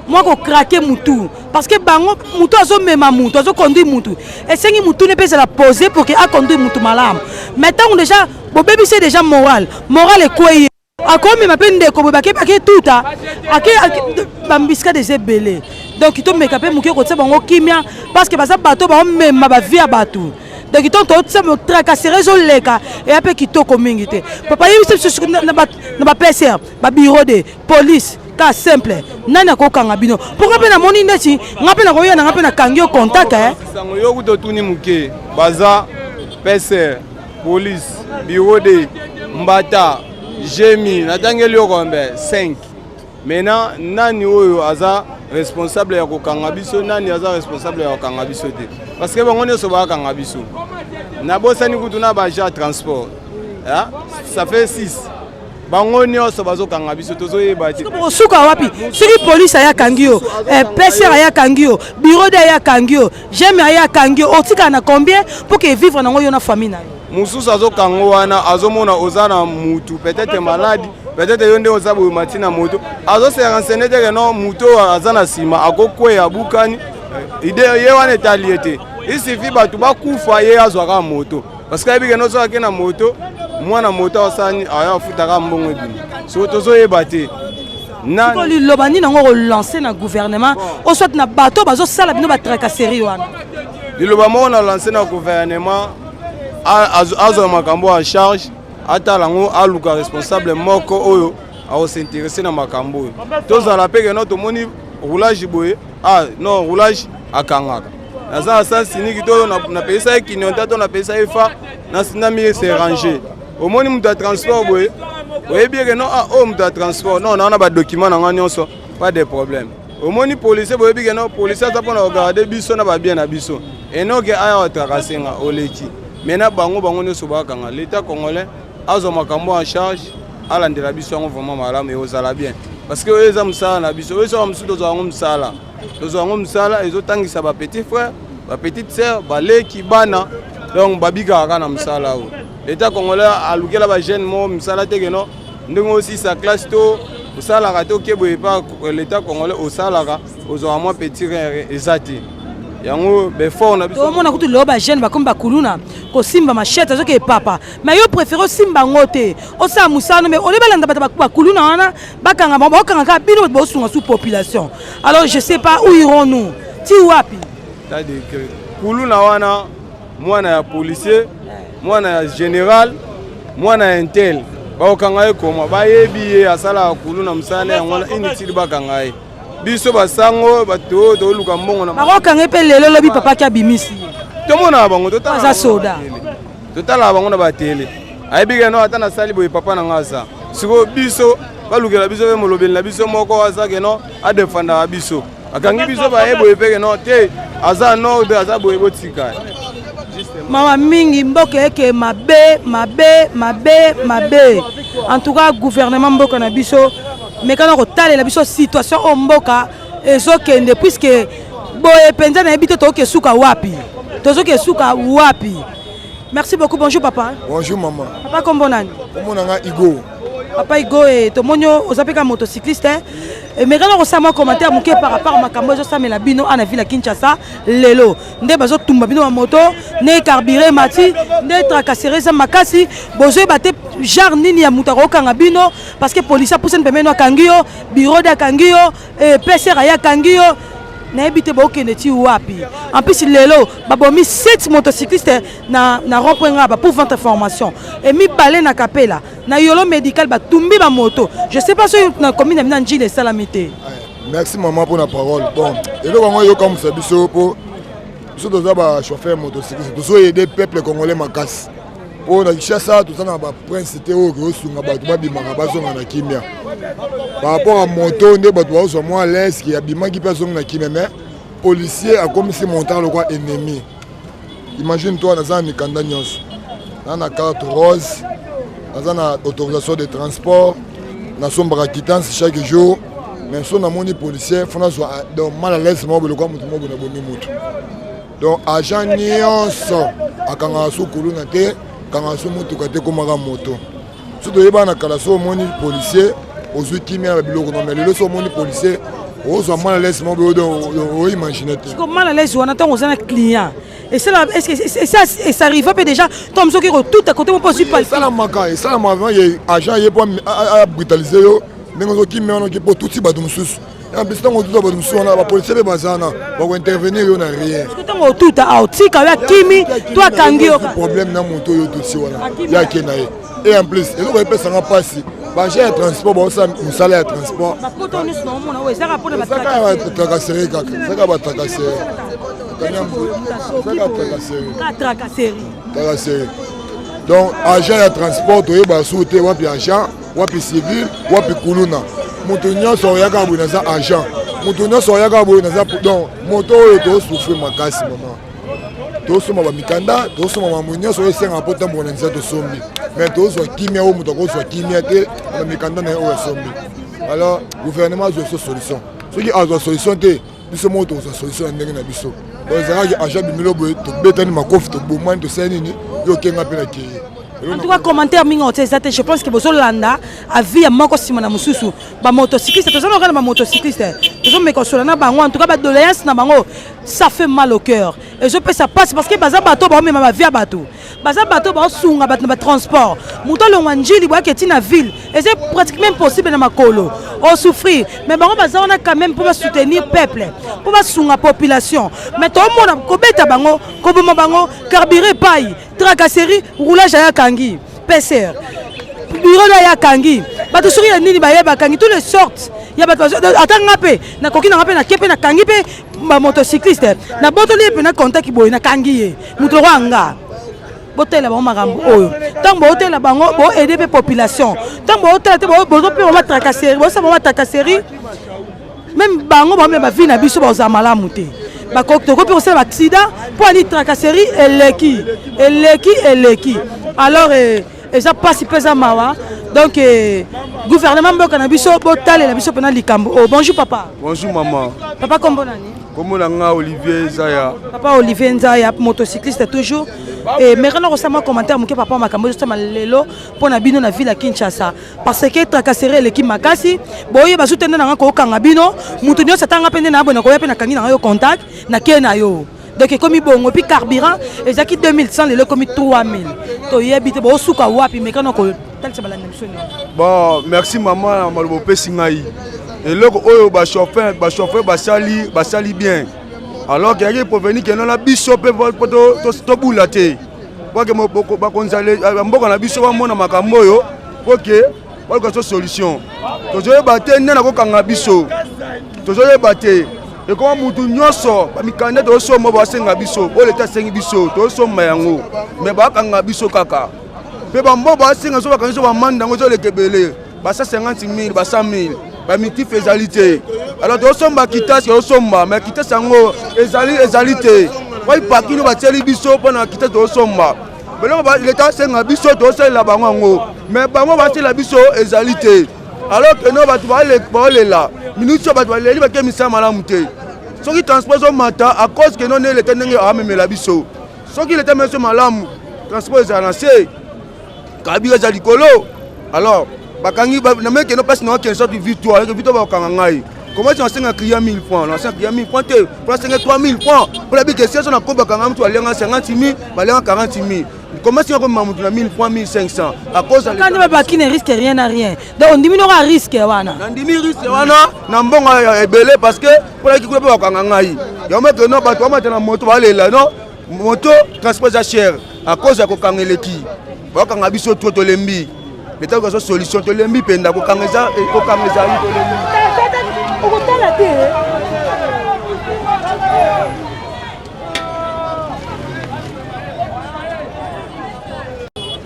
mwa kocraquer mutu, parce que bango mutu azomema mutu, azoconduire mutu, esengi mutu ne mpe ezala posé pour ke aconduire mutu malamu. Mais ntango déjà bobebisi déjà moral, moral ekwei, akomema mpe ndeko boye bake bake tuta ake bambisika deja ebele. Donc tomeka mpe moke kotia bango kimia, parce que baza bato baomema bavie ya bato. Donc to totia tracasserie ezoleka, eya mpe kitoko mingi te. Papa, yebisa biso na baPCR, babureau de police, ka simple, nani akokanga bino? Pourquoi mpe namoni neti nga mpe nakoya na nga mpe nakangi yo contact? Sango yo kuta otuni moke, baza PCR, police, bureau de mbata, gemi, natangeli yo kombe 5. Maintenant nani oyo aza responsable ya kokanga biso? Nani aza responsable ya kokanga biso te? Parce que bango nyonso bakanga biso. Nabosani kutu na baagent transport, ça fait 6. Bango nyonso bazokanga biso, tozoyeba te. Osuka wapi soki polise ayakangi yo, PCR ayakangi yo, bureau de ayakangi yo, geme ayakangi yo, otikala na combien mpo ke vivre nango yo na famille na yo? Mosusu azokanga wana, azomona oza na mutu peut-être maladi, peut-être yo nde oza boye, mati na moto, azose renseigner te ke non, mutu oyo aza na nsima akokweya, abukani ide ye wana etali ye te. Isifi bato bakufa, ye azwaka moto, parce que ayebi ke no soki ake na moto, mwana moto asani aya afutaka mbongo ebima. So tozoyeba te. Sikoyo liloba nini yango kolancer na gouvernement o soit na bato bazosala bino batracasserie wana? Liloba moko na lancer na gouvernement: azwa makambo en charge, atala yango, aluka responsable moko oyo akos'intéresser na makambo oyo. Tozala mpe keno tomoni roulage boye, ah non, roulage akangaka, naza na sens unique to napekisa ye clignotant to napekisa ye fa na mi se ranger. Omoni moto ya transport boye, oyebi eke non, ah oyo moto ya transport, non, naa na badocument na nga nyonso, pas de problème. Omoni policier, boyebi ke no policier aza mpona kogarde biso na babien na biso. Enoke aya kotracasser nga oleki. Maintenant bango bango nyonso bakanga. L'État congolais azwa makambo en charge, alandela biso yango vraiment malamu, ekozala bien. Parce que oyo eza mosala na biso, oyo soka mosusu tozwa yango mosala. Tozwa yango mosala ezotangisa ba petit frère, ba petite sœur, baleki bana. Donc babikaka kaka na mosala oyo. L'État congolais alukela ba jeune moko mosala te ke no ndenge osisa classe to osalaka te oke boye pa l'État congolais osalaka ozwaka mwa petit rien eza te. Yango befort na biso. Tomona kutu lelo bajeune bakomi bakuluna kosimba machete azoki epapa, mais yo préféré osimba yango te, osala mosala no, mais olie balanda bato bakuluna wana bakanga bango, bakokanga kaka bino bato bosunga sous population. Alors je sais pas où irons-nous, ti wapi? C'est-à-dire que kuluna wana mwana ya policier, mwana ya général, mwana ya intel, bakokanga ye koma bayebi ye asalaka kuluna mosala yango wana inutile bakanga ye. Biso basango bato oyo toluka mbongo na bakokanga ye mpe lelo lobi papaki abimisi ye. Tomonaka bango, aza soda. Totalaka bango na batele, ayebi ke no ata nasali boye papa na nga aza. Sikoyo biso balukela biso mpe molobeli na biso moko aza ke no adefandaka biso, akangi biso baye boye mpe ke no te aza en ordre, aza boye botika. Mawa mingi, mboka eke mabe mabe mabe mabe. En tout cas gouvernement mboka na biso mekana kotalela biso situation oyo mboka ezokende, puisque boye mpenza nayebi te tokoki esuka wapi, tozoki esuka wapi. Merci beaucoup. Bonjour papa. Bonjour maman. Papa, kombo nani? Kombo na nga Igo. Papa Igo, e tomoni yo oza mpe ka motocycliste, emekana kosala mwa commentaire moke par rapport makambo ezosamela bino ana ville ya Kinshasa lelo, nde bazotumba bino bamoto, nde carburant mati, nde tracasserie eza makasi, bozoyeba te genre nini ya moto akokanga bino, parce que policier apusani pembeni akangi yo, bureau de akangi yo, PCR aye akangi yo, nayebi te bokende ti wapi. En plus lelo babomi 7 motocycliste na rond point Ngaba pour votre information, e mibale na Kapela na Yolo médical batumbi bamoto. Je sais pas soki na commune na bino na Njili esalami te. Merci maman pour la parole. Bon, eloko yango eyokamwisa biso mpo biso toza bachauffeur motocycliste, tozoyede peuple congolais makasi mpo na Kinshasa toza na baprince te oyo koyosunga bato babimaka bazonga na kimia. Par rapport à moto nde bato bazozwa mwa leske abimaki mpe azongi na kimia, mais policier akomisi montant lokwa ennemi. Imagine toi, naza na mikanda nyonso, naza na carte rose, naza na autorisation de transport, nasombaka quittance chaque jour, mais so namoni policier fo nazwa donc mal à l'aise moko boye lokwa motu moko boye nabomi motu. Donc agent nyonso akangaka su kuluna te, akangaka su motuka te, komaka moto. So toyebaka na kala, so omoni policier ozwi kimia na biloko no, mais lelo so omoni policier ozwa mal à l'aise moko boye oimagine te. Siko mal à l'aise wana ntango oza na client esala esarrive mpe déjà ntango mosu okoki kotuta kote mpo ozwi. Esalamaka, esalamaka vraiment ye agent ye mpo abrutalize yo ndenge ozokimia wana oki mpo otuti bato mosusu. En plus ntango otuta bato mosusu wana, bapolisier mpe baza wana bakointervenir yo na rien. Ntango otuta aotika yo akimi to akangi yo. Problème na moto oyo otuti wana ye ake na ye. Et en plus eloko epesanga mpasi, baagent ya transport baosala mosala ya transport ezaka batracasserie kaka, ezaka batracasserie, ezaka tracasserie, tracasserie. Donc agent ya transport toyeba su te wapi agent, wapi civil, wapi kuluna. Moto nyonso oyaka boye naza agent, moto nyonso oyaka boye naza. Donc moto oyo tosouffrir makasi mama, tosomba bamikanda, tosomba mambo nyonso oyo esengaka mpo tambola na nzela, tosombi, mais tozwa kimia oyo moto akozwa kimia te na mikanda na ye oyo asombi. Alors gouvernement azwa biso solution. Soki azwa solution te, biso moko tokozwa solution na ndenge na biso. Donc ezalaki agent bimilo boye, tobetani makofi, tobomani, tosali nini, yo okenga mpe na keye. En tout cas commentaire mingi oyo eza te. Je pense que bozolanda avis ya moko nsima na mosusu. Bamotocycliste toza na kaka na bamotocycliste, tozomeka kosola na bango. En tout cas badoléance na bango, ça fait mal au cœur, ezopesa mpasi, parce que baza bato baomema bavie ya bato, baza bato baosunga bato na batransport. Moto alongwa Njili boyaki eti na ville, eza pratiquement impossible na makolo, osouffrir, mais bango baza wana quand même mpo basoutenir peuple, mpo basunga population. Mais toomona kobeta bango, koboma bango, carburant epai, tracasserie, roulage aya kangi, PCR bureau na ye akangi bato, soki ya nini baye bakangi tous les sortes ya bato. Ata nga mpe nakoki nanga mpe nake mpe nakangi mpe bamotocycliste, nabotoli ye mpe na contact boye, nakangi ye moto lokwa nga. Botalela bango makambo oyo ntango bootela bango, boaide mpe population. Ntango bootela te, bozope bango batracasserie, bosala bango batracasserie. Même bango ba ba vie na biso ba malamu te. Ba tokoki mpe kosala ba accident mpo ani tracasserie eleki eleki eleki. Alors eh, eza pasi mpe eza mawa donc eh, gouvernement mboka na biso botalela biso mpena likambo oyo. Oh, bonjour papa. Bonjour maman. Papa kombo nani? Kombo na nga Olivier Nzaya. Papa Olivier Nzaya, motocycliste toujours. Et mais quand on reçoit commentaire moke papa makambo ezosama lelo mpo na bino na ville ya Kinshasa parce que tracasserie eleki makasi boye bazu te nde nanga kokanga bino moto nyonso atanga mpe nde na abona koya mpe nakangi nanga yo contact nakei na yo donc ekomi bongo puis carburant ezalaki 2100 lelo ekomi 3000 toyebi te bosuka wapi mekano kotalisa balandi na biso nyonso. Bon, merci maman na maloba opesi ngai. Eloko oyo ba chauffeur ba chauffeur basali basali bien. Alors que yaki prévenir que na biso pe po tobula te. Po que bakonzi ya mboka na biso bamona makambo oyo po que baluka so solution. Tozoyeba te nde nakokanga biso. Tozoyeba te. Ekoma mutu nyonso bamikanda tozosomba basenga biso oyo leta asengi biso tozosomba yango me bakanga biso kaka mpe bambo basenga so bakangi so bamanda yango ezoleka ebele ba 150 000 ba 100 000 bamitif ezali te alors tozosomba kitasi tozosomba mais kitasi yango ezali ezali te wai parking batieli biso mpo na kitasi tozosomba biloko leta asenga biso tozosalela bango yango mais bango basalela biso ezali te alors que no bato baolela minute oyo bato baleli bake misala malamu te soki transport ezomata à cause que no nde leta ndenge amemela biso soki leta amemela biso malamu transport ezala na se kabila eza likolo alors bakangi nameki no mpasi naokende soki victoire victoire bakokanga ngai comment tu nasenga client 1000 francs nasenga client 1000 francs te mpo nasenga 3000 francs mpo nabi ke siaso nakomi bakanga motu balenga 50 000 balenga 40 000 comment singa komema motu na 1000 francs 1500 à cause kandi babaki ne risque rien na rien donc ondimi noko a risque wana nandimi risque wana na mbongo ya ebele parce que mpo nayaki kuna mpe bakanga ngai yango meke no bato bamata na moto balela no moto transport eza cher à cause ya kokanga eleki bakanga biso trop tolembi leta luka so solution tolembi mpenza kokanga eza kokanga ezali tolembi okotala te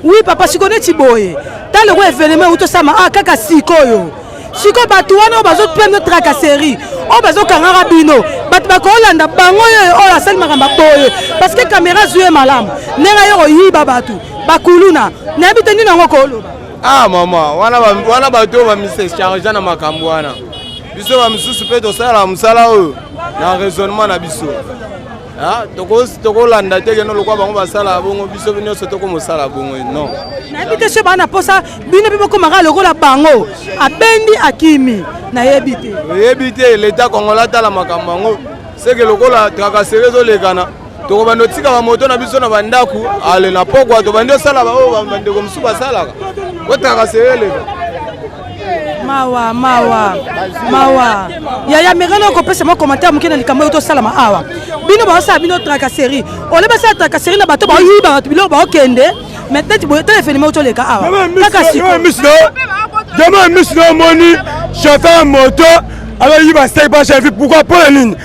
oui papa sikoyo neti boye tala lokola evenema euti osama ah kaka sikoyo sikoyo bato wana oyo bazopemno tracasserie oyo bazokangaka bino bato bakolanda bango oyo oyo asali makambo boye parce que kamera azwi ye malamu ndenge aye koyiba bato bakuluna nayebi te nini yango koloba ah mama wana wana bato oyo bamisecharge na makambo wana biso bamisusu mpe tosalaka mosala oyo na raisonnement na biso tokolanda te keno lokwa bango basalaka bongo biso nyonso tokomosala bongo non nayebi te soki baa na mposa bino mpe bokomaka lokola bango abendi akimi nayebi te oyebi te leta congolais atala makambo yango seke lokola tracasserie ezolekana tokobanda otika bamoto na biso na bandako ale na pokwa tobandi osala baoyo bandeko mosusu basalaka po tracasserie eleka mawa mawa mawa yaya mekana okopesa mwa commentaire moke na likambo oyo tosalama awa bino baosala bino tracasserie ole basala tracasserie na bato baoyiba bato biloko baokende mais neti boye tala evenema oyo toleka awa kaka sikoyo miso na omoni chauffeur ya moto azoyiba stek pa chef pourquoi mpo na nini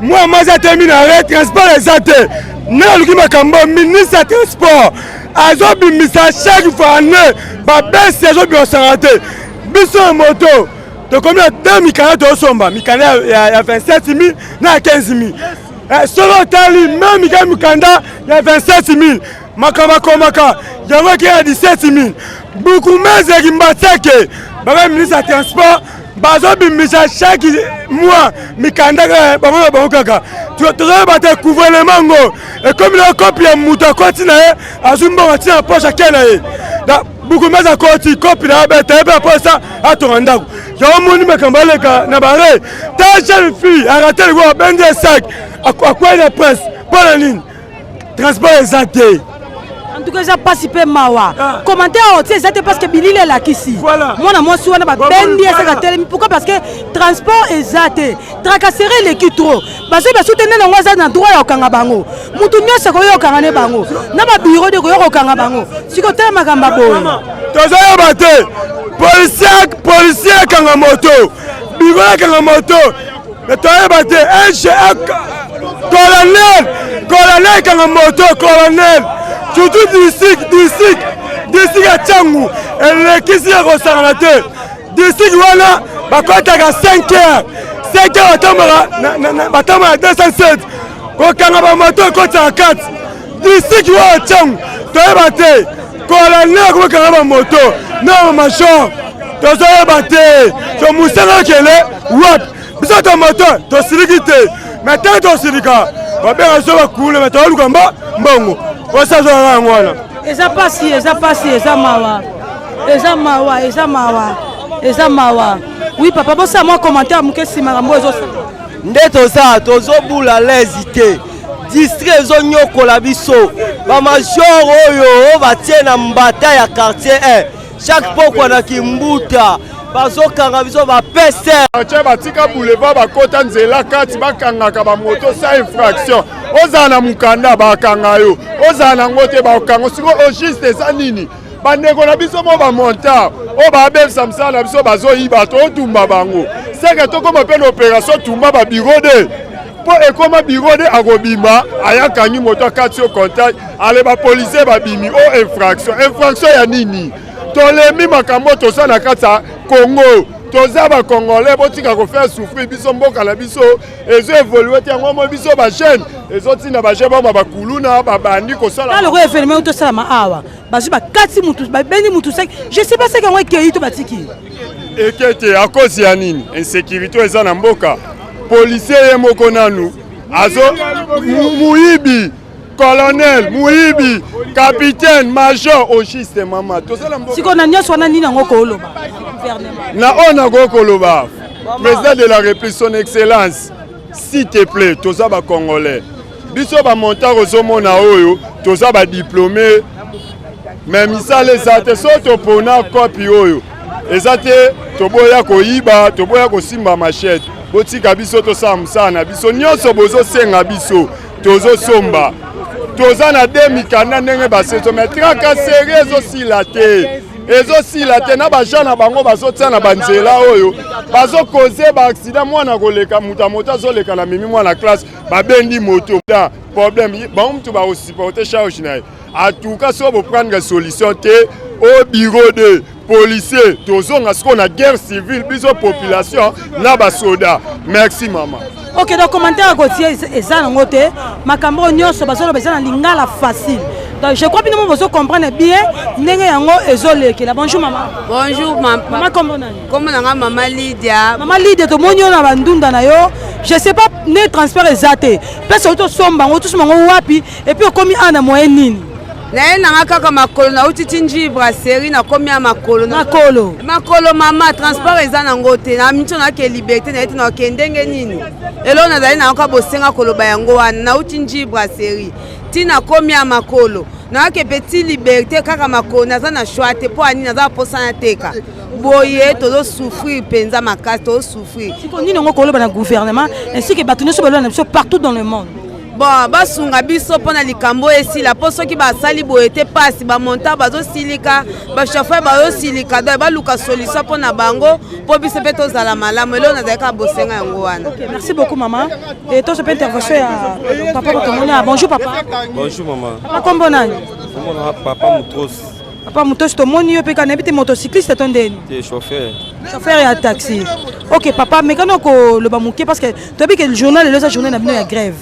mwana mwasi atemi na arret transport eza te nde aluki makambo ministre ya transport azobimisa chaque fois année babesi azobimisaka te biso ya moto tokomi na de mikanda tozosomba mikanda ya 27 000 na ya 15 000 soki otali meme mikanda mikanda ya 27 000 makambo akomaka yango eke ya 17 000 bukumeze kimbatseke baba ministre ya transport bazobimisa chaque mois mikanda kaka bango na bango kaka tozoyeba te gouvernement ngo ekomi na kopi ya moto akoti na ye azwi mbongo atia na poche ake na ye bukumeze akoti kopi na ye abeta ye mpe aposa atonga ndako yango moni makambo aleka na bare ta jeune fille arate likoa abendi ye sac akwei na presse mpo na nini transport eza te en tout cas eza mpasi mpe mawa ah. commentaire oyo tie eza te parce que bilili elakisi mwana mwasi wana babendi esaka telemi pourquoi parce que transport eza te tracasserie eleki trop bazwi basu te nde nango aza na droit ya kokanga bango motu nyonso akoki kokanga ne bango na babiro de koya kokanga bango sikoyo tala makambo ya boye tozoyeba te policier policier akanga moto biro akanga moto Mais toyeba te colonel colonel ekanga moto colonel surtout district district district ya cangu elekisi ya kosangana te district wana bakotaka 5 heures Seke batambolaka batambolaka 207 kokanga bamoto ekotaka kati district oyo ntango toyeba te colonel komokanga bamoto na bamajor tozoyeba te so mosala okele wapi biso to moto tosiliki te me ntango tosilika babenga biso bakule me toyoluka mba mbongo osazolaka yango wana. Eza pasi, eza pasi, eza mawa, eza mawa, eza mawa, eza mawa. Oui papa, bosala mwa commentaire moke nsima makambo ezosala. Nde toza tozobula lezi te, district ezonyokola biso, bamajor oyo oyo batie na mbata ya quartier 1 chaque pokwa na kimbuta bazokanga biso bapese quartier, batika boulevard, bakota nzela kati, bakangaka bamoto sa infraction. Ozala na mokanda bakanga yo, ozala nango te bakanga. Sikoyo au juste eza nini? Bandeko na biso mo bamontard oyo babebisa mosala na biso, bazoyiba, totumba bango seke tokóma mpe na opération tumba babiro de mpo ekóma biro de akobima ayakangi moto akati yo contact ale bapolisier babimi o infraction. Infraction ya nini? Tolembi makambo toza na kati ya Congo, toza bacongolais, botika kofaire souffrir biso. Mboka na biso ezo évolue te, yango mo biso bajeune ezotinda bajeune bama bakuluna babandi kosala. Tala lokola événement tosalama awa, bazwi bakati mutu, babendi mutu sec, je sais pas seke yango ekei to batiki. Eke te, à cause ya nini? Insécurité eza na mboka. Policier ye moko nanu azo muyibi, colonel muyibi, capitaine, major, au juste mama tozala mboka. Sikoyo na nyonso wana, nini yango koloba? Na oyo nakoki koloba, président de la République, son excellence, s'il te plaît, toza bacongolais, biso bamontard ozomona oyo toza badiplôme me misala eza te. So topona kopi oyo eza te, toboya koyiba, toboya kosimba machette, botika biso tosala mosala na biso. Nyonso bozosenga biso tozosomba, toza na de mikanda ndenge basezo, mais tracasserie ezosila te, ezosila te. Na bajean na bango bazotia na banzela oyo bazokoze baaccident, mwana koleka, moto ya moto azoleka na mimi mwana classe, babendi moto da problème, bango mutu bakosupporte charge na ye. En tout cas so boprendre solution te au bureau de policier, tozonga sikoyo na guerre civile, biso population na basoda. Merci mama. Ok, donc commentaire ya kotia eza nango te. Makambo oyo nyonso bazoloba eza na lingala facile, donc je crois bino mo bozo comprendre bien ndenge yango ezolekela. Bonjour mama. Bonjour mama. Mama, kombo nani? Kombo na nga mama Lydia. Mama Lydia, tomoni yo na bandunda na yo, je sais pas ne transport eza te mpe soki tosomba yango, tosomba yango wapi? Et puis okomi awa na moyen nini? Naye nanga kaka makolo, nauti ti nji brasserie, nakomi ya makolo. Makolo? Makolo mama, transport eza nango te. Na miso nake liberté na ye te, nake ndenge nini? Eloko nazali nango kaka bosenga koloba yango wana, nauti nji brasserie ti nakomi ya makolo, nayake mpe ti liberté kaka makolo. Naza na choix te, mpo anini? Naza mposa nateka boye, tozosouffrir mpenza makasi, tozosouffrir. Siko nini yango koloba na gouvernement ainsi que bato nyonso baloba na biso partout dans le monde? Bon, basunga biso mpo na likambo oyo esila, mpo soki basali boye te, mpasi. Bamonta bazosilika, bachauffeur bazosilika, donc baluka solution mpo na bango, mpo biso mpe tozala malamu. Eloko nazali kaka bosenga yango wana. Ok, merci beaucoup mama. Et tozo mpe intervention ya papa botomoni. Bonjour papa. Bonjour mama. Papa, kombo nani? Kombo na papa Mutros. Papa Mutosi, tomoni yo mpe kaka, nayebi te motocycliste to ndeni? Te, chauffeur. Chauffeur ya taxi. Ok papa, mekano koloba moke parce que toyebi ke journal lelo eza journée na bino ya grève,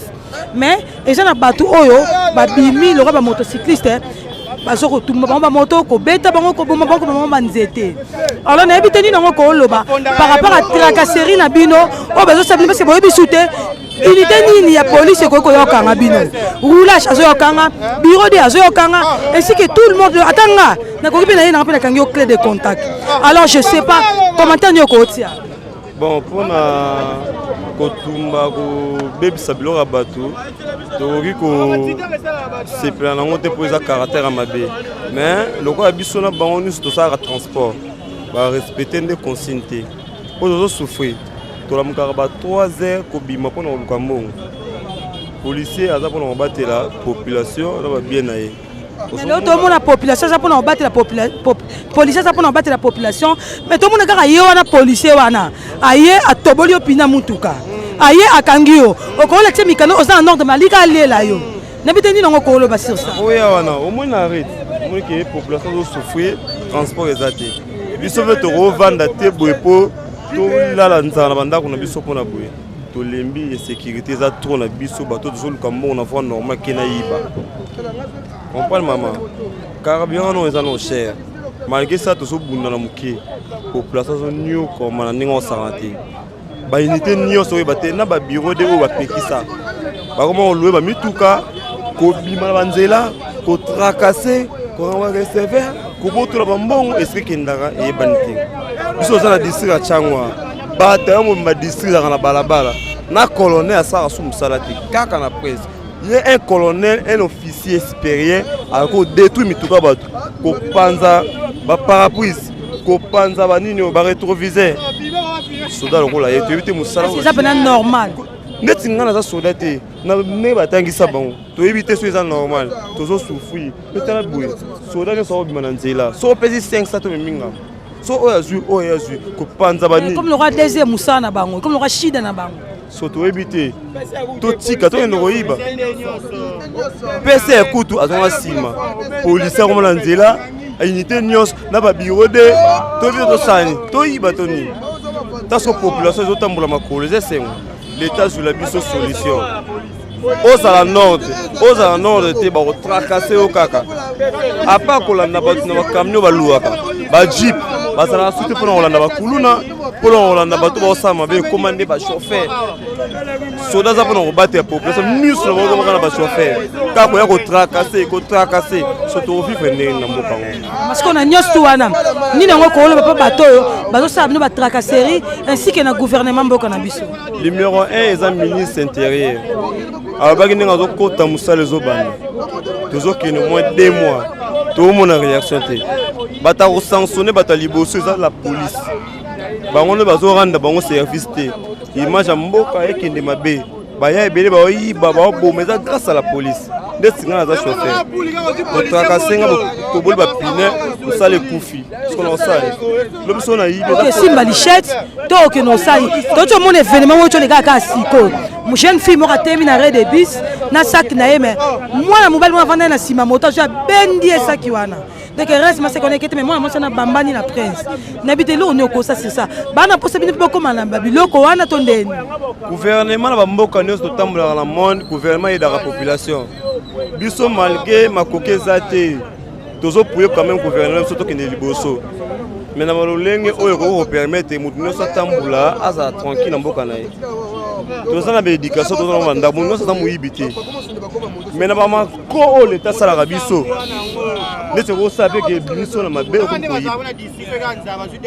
mais eza na bato oyo babimi lokola bamotocycliste, bazo kotumba bango bamoto, kobeta bango, koboma bango, koboma bango banzete. Alors nayebi te nini yango koloba par rapport à tracasserie na bino oyo bazosala bino, parce que boyebi su te unité nini ya police ekoki koyokanga bino. Roulage azoyokanga, bureau de azoyokanga, ainsi que tout le monde. Ata nga nakoki mpe na ye nanga mpe nakangi yo clé de contact. Alors je sais pas commentaire nini okotia. Bon, mpona kotumba, kobebisa biloko ya bato, tokoki kosepela nango te mpo eza caractère ya mabe. Mais lokola biso na bango nyonso tosalaka transport, barespecte nde consigne te, mpo tozosouffrir. Tolamukaka ba 3 heures kobima mpona koluka mbongo. Policier aza mpona kobatela population na babien na ye. Lelo tomona population aza mpona kobatela, policier aza mpona kobatela population, mais tomona kaka ye wana policier wana aye atoboli yo pina mutuka, aye akangi yo, okolakisa mikano oza na ordre, malika alela yo. Nayebi te nini yango koloba sur ça. Oya wana omoni na arrête, omoni ke population azosouffrir, transport eza te. Biso mpe tokovanda te boye mpo. Tolala nzala na bandako na biso mpona boye. Tolembi insécurité eza trop na biso bato tozoluka mbongo na voie normale ke na yiba. Comprendre mama? Carburant non eza non cher. Malgré ça tozobunda na moke. Population azonyokoma na ndenge osala te. Ba unité nyonso oyo bate na ba bureau de oyo bapekisa. Bakoma koloue ba mituka, kobima na banzela, kotracasser, kokanga receveur, kobotola bambongo esika ekendaka eyebani te. Biso toza na district ya Tshangu, bato ya mobimba district ezalaka na balabala na colonel asalaka su mosala te kaka na presse. Ye un colonel, un officier supérieur akoki kodétruire mituka bato, kopanza baparapluise, kopanza banini oyo baretroviseur. Soda lokola ye toyebi te mosala eza mpena normal. Neti ngai naza soda te, na ndenge batangisa bango toyebi te so eza normal. Tozosouffrir mpe tala boye, soda nyonso akobima na nzela so opesi 500 to meminga so oyo azwi oyo azwi kopanza banini comme lokwa deuxième mosala na bango, comme lokwa shida na bango. So toyebi te, totika tokende koyiba. Pese ya kutu azonga nsima, polisi akoma na nzela, unité nyonso na babiro de toyebi te tosani toyiba to nini. Ta so population ezotambola makolo, eza esengo. Leta azwila biso solution. Ozala nord, ozala nord te, bakotracasser yo kaka. Apa kolanda bato na bacamion baluwaka bajeep, bazalaka su te mpona kolanda bakuluna, mpona kolanda bato baosala mabe. Ekóma nde bachauffeur. Soda aza mpona kobatela population, miso na bango kaka na bachauffeur, kaka koya kotracasser, kotracasser. So tokovivre ndenge na mboka yango? Parce na nyonso tu wana, nini yango koloba mpo bato oyo bazosala bino batracasserie ainsi ke na gouvernement mboka na biso? Numéro 1 eza ministre intérieur. Alobaki ndenge azokota mosala ezobanda, tozokende moins 2 mois, toomona réaction te. Bato akosanctionne, bato ya liboso eza la police. Bango nde bazoranda bango service te. Image ya mboka ekende mabe, baya ebele baoyiba, baoboma, eza grâce à la police. Nde singa naza chauffeur, kotracasser nga, toboli bapine, mosala ekufi. Siko na osala lobi so nayibi. Osimba lichette to okende osali. Toti omona événement oyo toleka kaka sikoyo, jeune fille moko atemi na arrêt de bus na saki na ye, mais mwana mobali moko avandai na nsima moto, azwi abendi ye saki wana. Donc reste maseke wana ekete, mais mwana mwasi wana bambani na prince. Nayebi te eloko nini okosa sur ça. Bana mposa bino mpe bokóma na babiloko wana to ndeni? Gouvernement na bamboka nyonso totambolaka na monde, gouvernement eyedaka population. Biso malgré makoki eza te, tozopuye quand même gouvernement biso tokende liboso, mais na balolenge oyo ekoki kopermettre motu nyonso atambola, azala tranquille na mboka na ye. Toza na baéducation, toza na bandako, motu nyonso aza moyibi te, mais na bamako oyo leta asalaka biso, neti okosala mpe ke biso na mabe, okomi koyiba.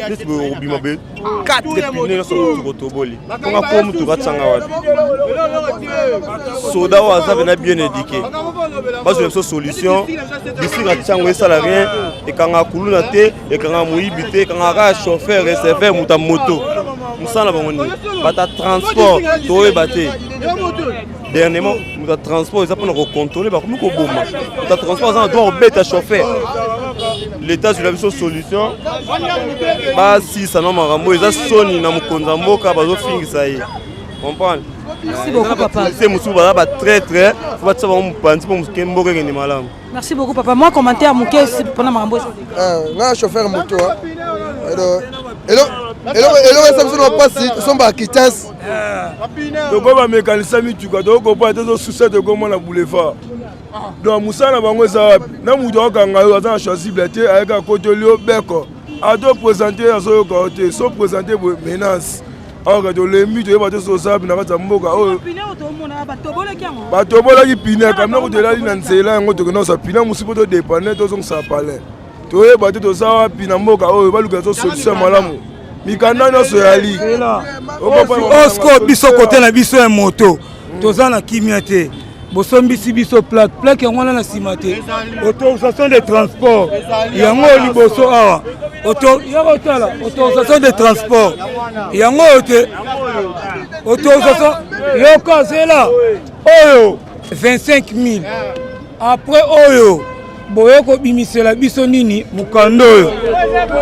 Neti boye okobima boye, 4 pine nyonso motuka otoboli, mponga ko motuka atianga wapi? Soda oyo aza pena bien éduqué, bazwela biso solution. District ya Tshangu esala rien, ekangaka kuluna te, ekangaka moyibi te, ekangaka kaka chauffeur, receveur, moto ya moto. Mosala na bango nini? Bato ya transport toyeba te. Dernièrement, moto ya transport eza mpona kocontrôle, bakomi koboma moto ya transport, aza na droit kobeta chauffeur. L'état azwela biso solution, basilisa na makambo. Eza soni na mokonzi ya mboka, bazofingisa ye, comprendre? Merci beaucoup, papa. Policier mosusu baza batraître, fo batia bango mopanzi mpo mboka ekende malamu. Merci beaucoup, papa. Moi, commentaire moke mpona makambo. Nga chauffeur moto, eloko eza biso na mpasi, tosombaka quittance. Tokoyi bamekanisa mituka, tokokopa tozosusa, tokomona boulevard. Donc mosala na bango eza wapi? Na moto akokanga yo aza na choisible te, ayeka akotoli yo beko, ato présente, azoyoka yo te. So présente boye, menace. Aoka tolembi, toyeba te soza wapi na kati ya mboka oyo. Batobolaki pine camion, kutu elali na nzela yango. Tokenda kosa pine mosusu mpo todépanner, tozongisa palin. Toyeba te toza wapi na mboka oyo. Baluka so solution malamu, mikanda nyonso yali. Osko biso kote na biso ya moto toza na kimia te. Bosombisi biso plaque, plaque yango wana na nsima te, autorisation de transport yango oyo liboso awa. Yaka otala autorisation de transport yango oyo te, autorisation yoka zela oyo 25 000. Après oyo boye kobimisela biso nini? Mokanda oyo,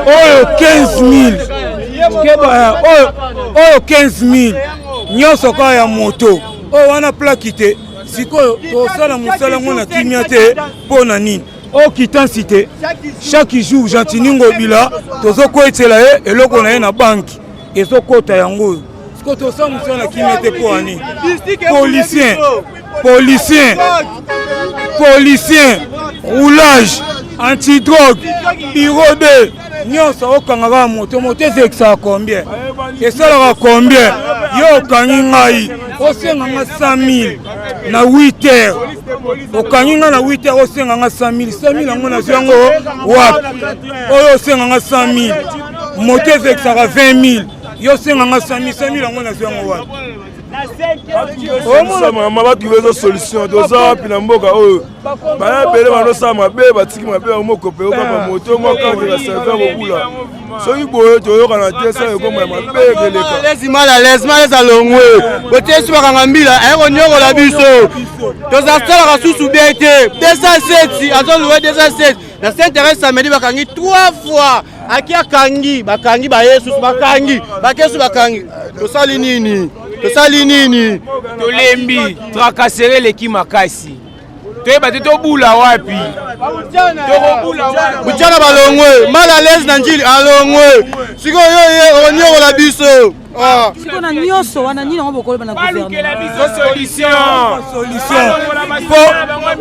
oyo 15 000, keba oyo, oyo 15 000 nyonso kaka ya moto oyo wana, plaque te. Sikoyo tosala mosala yango na kimia te mpo na nini? Oyo quittance te. Chaque jour Gentiny Ngobila tozokwetela ye eloko na ye na banki. Ezokota yango oyo. Sikoyo tosala mosala na kimia te mpo ya nini? Policier, policier, policier, roulage, antidrogue, bureau 2 nyonso okanga kaka moto moto ezekisaka combien esalaka combien yo okangi ngai osenga nga 100 000 na 8 heures okangi ngai na 8 heures osenga nga 100 000 100 000 yango nazwi yango wapi oyo osenga nga 100 000 moto ezekisaka 20 000 yo osenga nga 100 000 100 000 yango nazwi yango wapi mama batrouve eza solution toza wapi na mboka oyo baya ebele bandosala mabe batiki mabe yango mokope okapa moto moko na serveur kobula soki boye toyokana te sala ekoma ya mabe ekeleka mal à l'aise mal à alongwe botiesi bakanga mbila aye konyokola biso tozasalaka susu bien te 207 azoluwe 207 na saint therese samedi bakangi 3 fois aki akangi bakangi baye susu bakangi bake susu bakangi tosali nini tosali nini tolembi tracasserie eleki makasi toyeba te tobula wapi tokobula wapi butiana balongwe mal à l'aise na njili alongwe sikoyo yo ye okonyokola biso ah. sikoyo na nyonso wana nini yango bokoloba na gouvernement solution solution mpo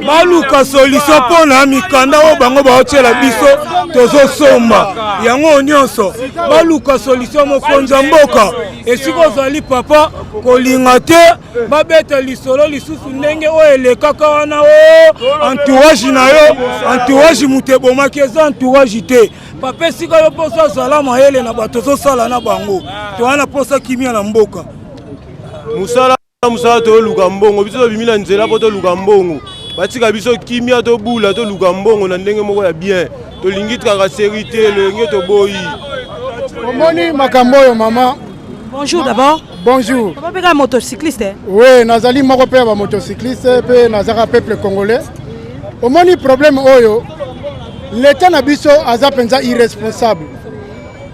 baluka solution mpo na mikanda oyo bango baotyela biso tozosomba yango nyonso baluka solution mokonzi ya mboka esika ozali papa kolinga te babeta lisolo lisusu ndenge oyo elekaka wana o oh, entourage na yo entourage moto ebomaki eza entourage te papa esika yo mposa azala mayele na bato ozosala na bango toza na mposa kimia na mboka mosala mosala toluka mbongo biso tobimi na nzela mpo toluka mbongo batika biso kimia tobula toluka mbongo na ndenge moko ya bien tolingi tracasserie te lolenge toboyi omoni makambo oyo mama Bonjour d'abord. Bonjour. Papa Peka motocycliste. Eh? Oui, nazali moko pe ba motocycliste pe nazaka peuple congolais. Omoni problème oyo l'État na biso aza penza irresponsable.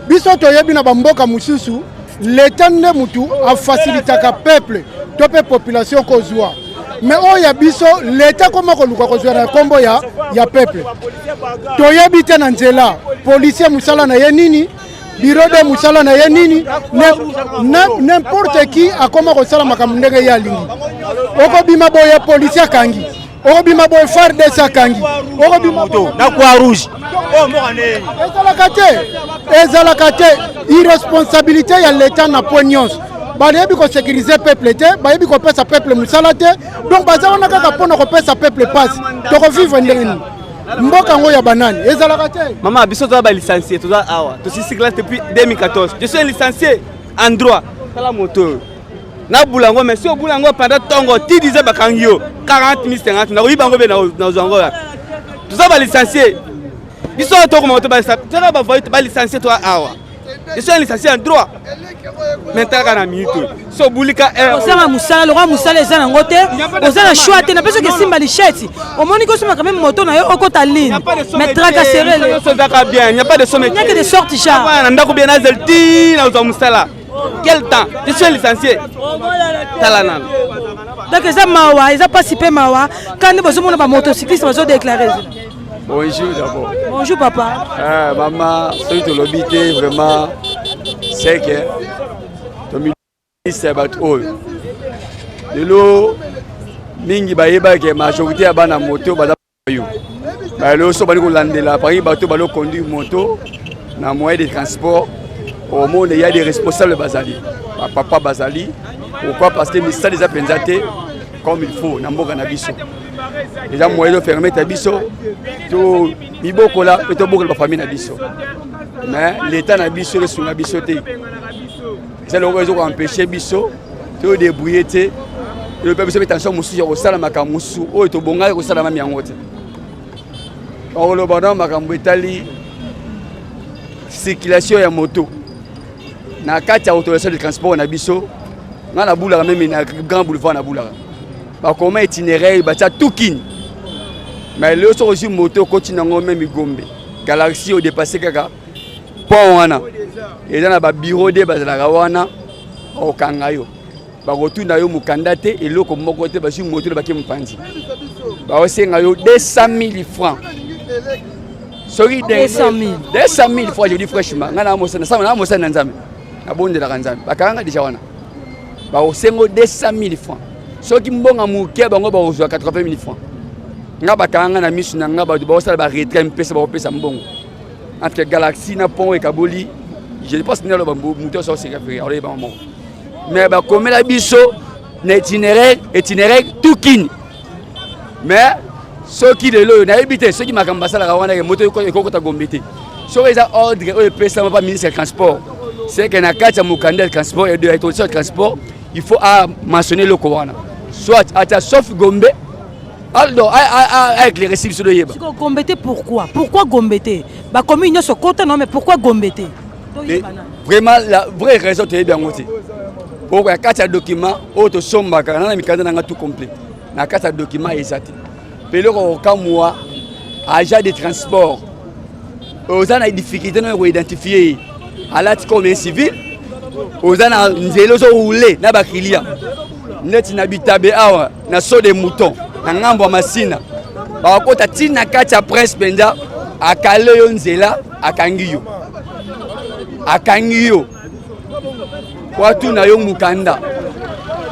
Biso toyebi na ba mboka mususu l'État nde mutu afacilitaka peuple to pe population kozwa mais oyo ya biso leta akoma koluka kozwa na nkombo ya, ya peuple toyebi te na nzela policier mosala na ye nini bureau de mosala na ye nini n'importe qui akoma kosala makambo ndenge ye alingi okobima boye polisi akangi okobima boye fardc akangi okobima na croix rouge ezalaka te ezalaka te irresponsabilité ya leta na point nyonso bayebi kosécurise peuple te bayebi kopesa peuple mosala te donc baza wana kaka mpo na kopesa peuple mpasi tokovivre ndenge nini mboka yango ya banani ezalaka te mama biso toza balicencie toza awa tosisi classe depuis 2014 je suis un licencié en droit tala moto oyo nabula yango mais si obula yango pendant ntongo ti 10 bakangi yo 40 000 50 nakoyiba yango mpe nazwa yango wapi toza balicencie biso tokoma toza bavoyi balicencie toza awa je suis un licencié en droit mais talaka na minute oyo so obulika ozanga mosala lokola mosala eza nango te oza na choix te napesi oke esimba licheti omoni kosomaka meme moto na yo okota ligne mais tracasserele ezaka bien n'y a pas de somme n'y a que de sorte genre na ndako bien nazeli ti nazwa mosala quel temps je suis un licencié tala nano donc eza mawa eza mpasi mpe mawa kandi bozomona bamotocycliste bazodeklare Bonjour d'abord. Bonjour papa. Ah, maman, soki tolobi te vraiment c'est que tomilisa ya bato oyo lelo mingi bayebaki majorité ya bana moto baza yo lelo so bali kolandela parmi bato balo conduire moto na moyen de transport omona ya des responsables bazali bapapa bazali pourquoi parce que misala eza mpenza te comme il faut na mboka na biso eza moyen ezopermettre biso to mibokola mpe tobokola bafamille na biso mais l'état na biso ezosunga biso te eza lokola ezokoempêche biso todebrouille te elobi biso mpe tension mosusu ya kosala makambo mosusu oyo tobongaki kosala mami yango te bakoloba na makambo etali circulation ya moto na kati ya autorisation de transport na biso ngai nabulaka meme na grand boulevard nabulaka bakoma itinéraire batia tout kin mais lelo soki ozwi moto okoti nango meme gombe galaxie odepasse kaka pont wana eza na babiro de bazalaka wana bakokanga yo bakotuna yo mokanda te eloko moko te bazwi moto na bake mopanzi bakosenga yo 200 000 francs soki 200 000 francs je dis franchement ngai na mosani na nzambe. Nabondelaka Nzambe. Bakanga deja wana. Bakosengo 200 000 francs. Soki mbonga moke bango bakozwa 80 000 francs. Nga bakanga na misu na nga bato bakosala ba retrait mpesa bakopesa mbongo. Entre galaxie na pont ekaboli, je pense nde aloba moto nyonso oseka ferre aloyeba moko. Mais bakomela biso na itinéraire itinéraire tout kin. Mais soki lelo oyo nayebi te soki makambo basalaka wana ke moto ekokota gombe te soki eza ordre oyo epesama pa ministre ya transport c'est que na kati ya mokanda ya transport ya autorisation ya transport il faut a mentionner eloko wana soit ata sauf gombe alors a éclairci biso toyeba gombe te pourquoi pourquoi gombe te bakomi nyonso kota non mais pourquoi gombe te vraiment la vraie raison toyebi yango te poko ya kati ya document oyo tosombaka na na mikanda na nga tout complet na kati ya document eza te mpe eloko kokamwa agent de transport oza na difficulté nayo koidentifie ye alati comme un civil oza na nzela ozoroule na baclient neti na bitabe awa na saut de mouton na ngambo ya masina bakokota ntina kati ya prince mpenza akale yo nzela akangi yo akangi yo po atuna yo mokanda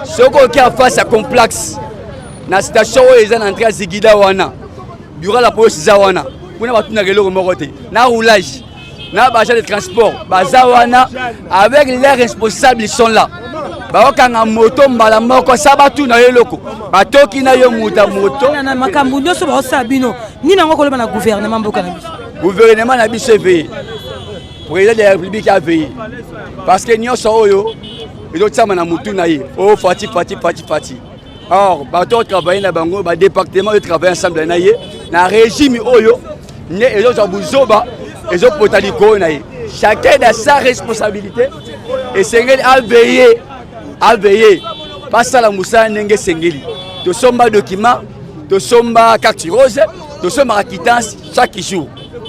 soki oke ya face ya complexe na station oyo eza na entrée ya zigida wana bureau la police eza wana kuna batunaka eloko moko te na roulage na baagent de transport baza wana avec les responsables ils sont là bakokanga moto mbala moko sa batuna yo eloko batoki na yo moto ya moto na makambo nyonso baosala bino nini yango koloba na gouvernement mboka na biso gouvernement na biso eveye président de la république aveye parce que nyonso oyo ezotiama na motu na ye o oh, fati fati fati fati or bato oyo travaille na bango badepartement oyo travaille ensemble na ye na régime oyo nde ezozwa buzoba ezopota likolo na ye chacun dans sa responsabilité esengeli aveille aveille basala mosala ndenge esengeli tosomba document tosomba carte rose tosombaka quittance chaque jour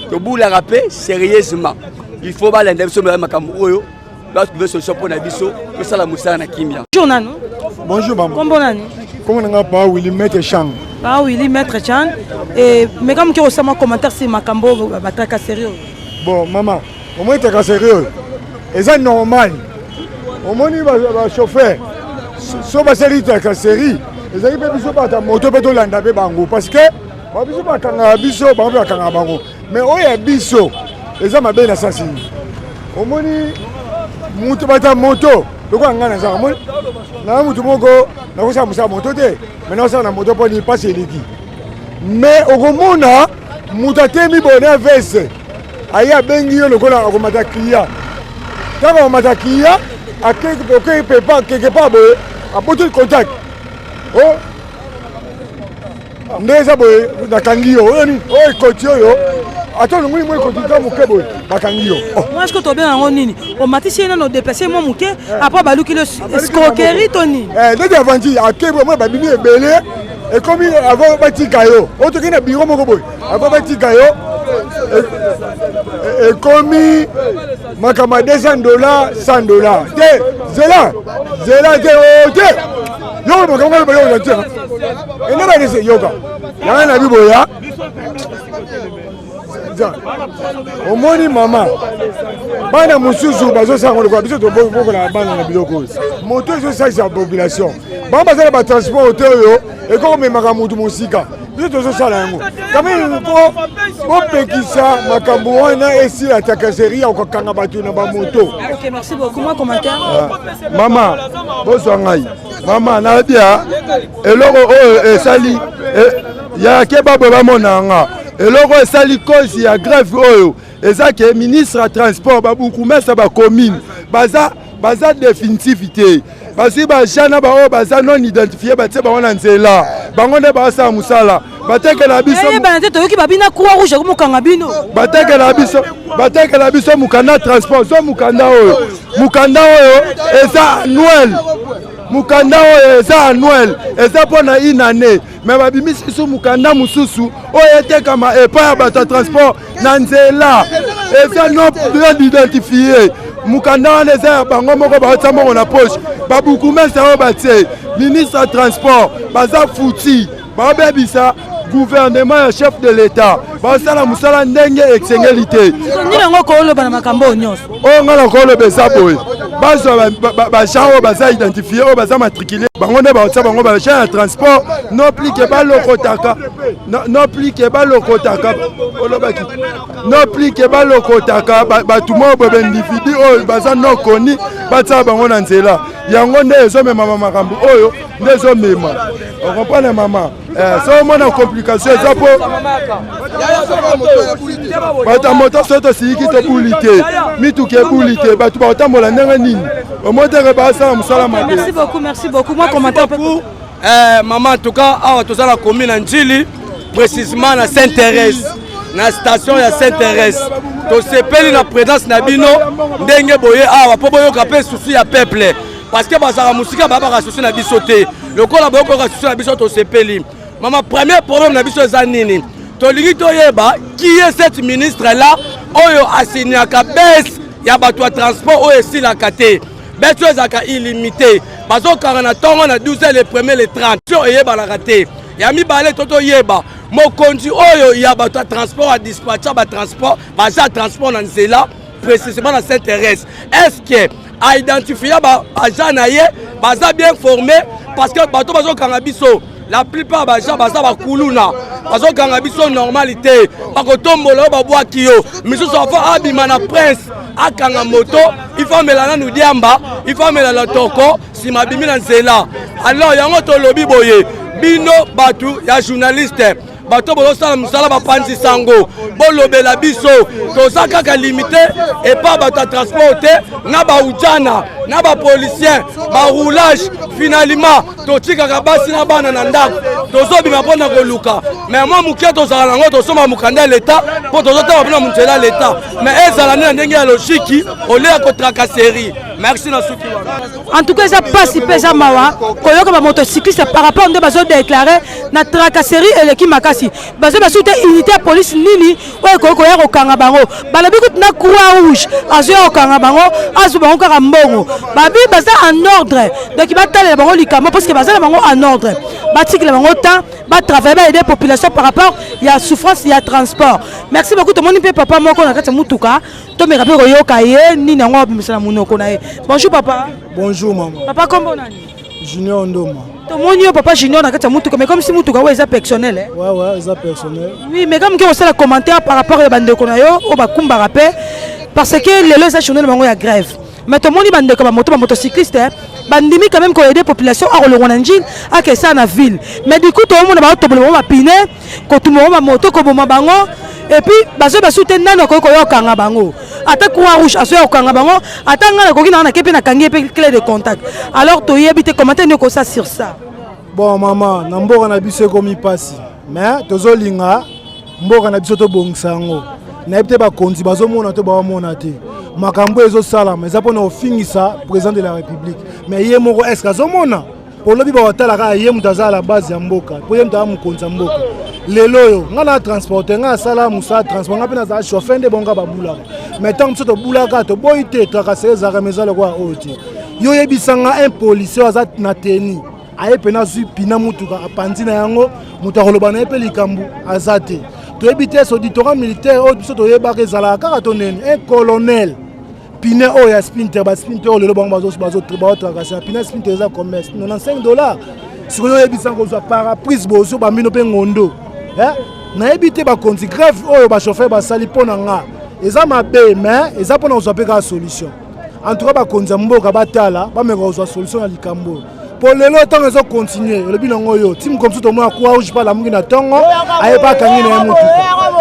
tobulaka mpe sérieusement il faut balanda biso makambo oyo batrouve solution mpo na biso tosala mosala na kimia. Bonjour nanu. Bonjour maman. Kombo nani? Kombo na nga Pa Willy Maître Chang. Pa Willy Maître Chang. Et mais comme que osama commentaire sur makambo ba tracasserie. Bon maman, au moins tracasserie eza normal. Omoni ba, ba chauffeur so basali tracasserie ezali mpe biso bato ya moto mpe tolanda mpe bango parce que biso bakangaka biso bango mpe bakangaka bango mais oyo ya biso eza mabe na sasi nini omoni moto bata moto lokola ngai naza omoni naa moto moko nakosala mosala moto te mai nakosala na moto mpo nini mpasi eleki mais okomona moto atemi boye na veste aye abengi yo lokola akomata client ntango akomata client akei pepa quelque part boye abotoli contact o oh, nde eza boye nakangi yo oyo nini oyo ekoti oyo ata olongoli mwa ekoti ta moke boye bakangi yo oh. mwa siko tobenga yango nini omatisi ye nano odeplace mwa moke eh. apres baluki lo escroquerie to nini eh, neti avanti akebwe mwa babimi ebele ekomi avant batika yo oyo tokei na biro moko boye avant batika yo e, e, ekomi makambo ya 200 dollar 100 dollar te zela zela te o oh, te yo makambo ngalo bayoka te ene banese yoka yanga na biboya omoni mama bana mosusu bazosala ngo lokola biso tobokolaka bana na biloko oyo moto ezosalisa population bango baza na batransport te oyo ekokomemaka motu mosika biso tozosala yango kameme mpo bopekisa makambo wana esila tracasserie ya kokanga bato na bamoto ah, mama bozwa ngai mama nabia eloko oyo esali e, ya keba boye bamona nga eloko esali cause ya grève oyo eza ke ministre ya transport babukumesa bacommune baza baza definitif te bazwi bajean na baoyo baza non identifie batie bango na nzela bango nde basala mosala batekela biso eyebana te toyoki babina croix rouge akomokanga bino batekela biso batekela biso mokanda transport zo mokanda oyo mokanda oyo eza annuel mokanda oyo eza annuel eza mpo na une année me babimisi biso mokanda mosusu oyo etekama epai ya bato ya transport na nzela eza non identifie mokanda wana eza ya bango moko baotia mbongo na poche babukumese oyo batie ministre ya transport baza futi babebisa gouvernement ya chef de l'état basala mosala ndenge esengeli te nini yango koloba na makambo oyo nyonso oyo ngai nakoloba eza boye Bazwa baagent oyo baza identifie, oyo baza matricule, bango nde bakotia bango baagent ya transport, non plus ke balokotaka, non plus ke balokotaka, olobaki non plus ke balokotaka bato moko boye, baindividu oyo baza non koni, batia bango na nzela. Yango nde ezomemama makambo oyo nde ezomema, okomprendre mama? Eh, so omona complication eza mpo bato ya moto, soki tosiliki tobuli te, mituka ebuli te, bato bakotambola ndenge nini? Omoni teke basala mosala mabe. Merci beaucoup, merci beaucoup. Moi, commentaire beaucoup. Eh, maman, en tout cas, awa toza na commune na Ndjili, précisément na Sainte-Thérèse, na station ya Sainte-Thérèse. Tosepeli na présence na bino ndenge boye awa mpo boyoka mpe susu ya peuple, parce que bazalaka mosika, bayabaka susu na biso te. Lokola boyokoka susu na biso, tosepeli. Mama, premier problème na biso eza nini? Tolingi toyeba qui est cette ministre là oyo asignaka baisse ya bato ya transport oyo esilaka te. Baisse oyo ezalaka illimité, bazokanga na ntongo na 12, le premier, le 30, oyo eyebanaka te. Ya mibale, to toyeba mokonzi oyo ya bato ya transport ya dispatcha batransport, baza transport na nzela, précisément na Sainte-Thérèse. Est ce que aidentifia baagent na ye baza bien formé? Parce que bato bazokanga biso, la plupart baagent baza bakuluna, bazokanga biso normal te, bakotombola oyo babwaki yo. Misusu afo abima na prince, akanga moto, il faut amela nanu diamba, il faut amela lotoko, nsima abimi na nzela. Alors yango tolobi boye, bino bato ya journaliste, bato bozosala mosala, bapanzi sango, bolobela biso. Toza kaka limité epa bato ya transport te, na baujana, na bapolicien, baroulage. Finalement totikaka basi na bana na ndako, tozobima mpona koluka. Mais mwa moke tozala nango, tosomba mokanda ya leta mpo tozotanga mpona monzela ya leta. Mais ezala nde na ndenge ya logique au lieu ya kotracasserie. Merci, na suki wana. En tout cas, eza mpasi mpe eza mawa koyoka bamotocycliste par rapport nde bazodéclare na tracasserie eleki makasi. Bazo basuki te unité ya police nini oyo ekoki koya kokanga bango. Balobi kutu na Croix Rouge azoya kokanga bango, azwa bango kaka mbongo. Babi baza en ordre, donc batalela bango likambo parce que baza na bango en ordre. Batikela bango temps batravaille, baaider population par rapport ya souffrance ya transport. Merci beaucoup. Tomoni mpe papa moko na kati ya mutuka, tomeka mpe koyoka ye nini yango abimisa na monoko na ye. Bonjour papa. Bonjour mama. Papa, kombo nani? Junior Ndoma. Tomoni yo papa Junior na kati ya mutuka, mais comme si mutuka oyo eza personnel, eh? Ouais, eza personnel. Oui, mais comme ke kosala commentaire par rapport ya bandeko na yo oyo bakumbaka mpe, parce que lelo eza journée na bango ya grève, mais tomoni bandeko bamoto, bamotocycliste bandimi quand même koaider population, akolongwa na Njili akesala na ville. Mais du coup toomona baotobola bango bapine, kotuma bango bamoto, koboma bango, et puis bazoyi basu te nani akoki koya kokanga bango. Ata Croix Rouge azoya kokanga bango, ata ngai nakoki nanga nake mpe nakangi ye mpe clé de contact. Alors toyebi te commentaire nini okosa sur ça. Bon mama, na mboka na biso ekomi mpasi, mais tozolinga mboka na biso tobongisa yango. Nayebi te bakonzi bazomona to baomona te. Makambo ezosalama eza mpona kofingisa président de la République, mais ye moko est ce que azomona? Polobi bakotala kaka ye moto aza à la base ya mboka, mpo ye moto aza mokonzi ya mboka. Lelo oyo ngai na transporte, ngai asala mosala transport, ngai mpe nazala chauffeur, nde bongo babulaka. Mais ntango biso tobulaka, toboyi te tracasserie ezalaka, mais eza lokola oyo te. Yo oyebisanga, un policier oyo aza na tenue aye mpena azwi pina mutuka apanzi na yango, moto akoloba na ye mpe likambo aza te. Toyebi te auditorat militaire oyo biso toyebaka ezalaka kaka to nini. Un colonel, pine oyo ya Sprinter, basprinter oyo lelo bango bazotracasser, pine Sprinter eza commerce 95 dollars. Sikoyo oyebisa kozwa pare-brise bozo bambino mpe ngondo. Nayebi te bakonzi, grève oyo bachauffeur basali, mpo na nga eza mabe, mais eza mpona kozwa mpe kaka solution. En tout cas bakonzi ya mboka batala, bameka kozwa solution na likambo oyo, mpo lelo ntango ezocontinue, elobi nango yo ti mokomi. So tomona Croix Rouge mpe alamuki na ntongo, aye mpe akangi na ye motuka.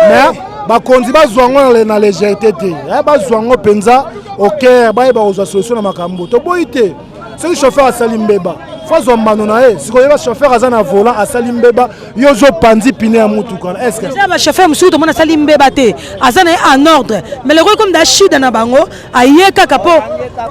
Mais bakonzi bazwa yango na légèreté te, bazwa yango mpenza au cœur, bayeba kozwa solution na makambo. Toboyi te, soki chauffeur asali mbeba, fo azwa mbano na ye. Sikoyo yeba, chauffeur aza na volant, asali mbeba, yo ozopanzi pine ya motuka, est-ce? Eza bachauffeur mosusu tomona asali mbeba te, aza na ye en ordre, mais lekoki comme da shida na bango, aye kaka mpo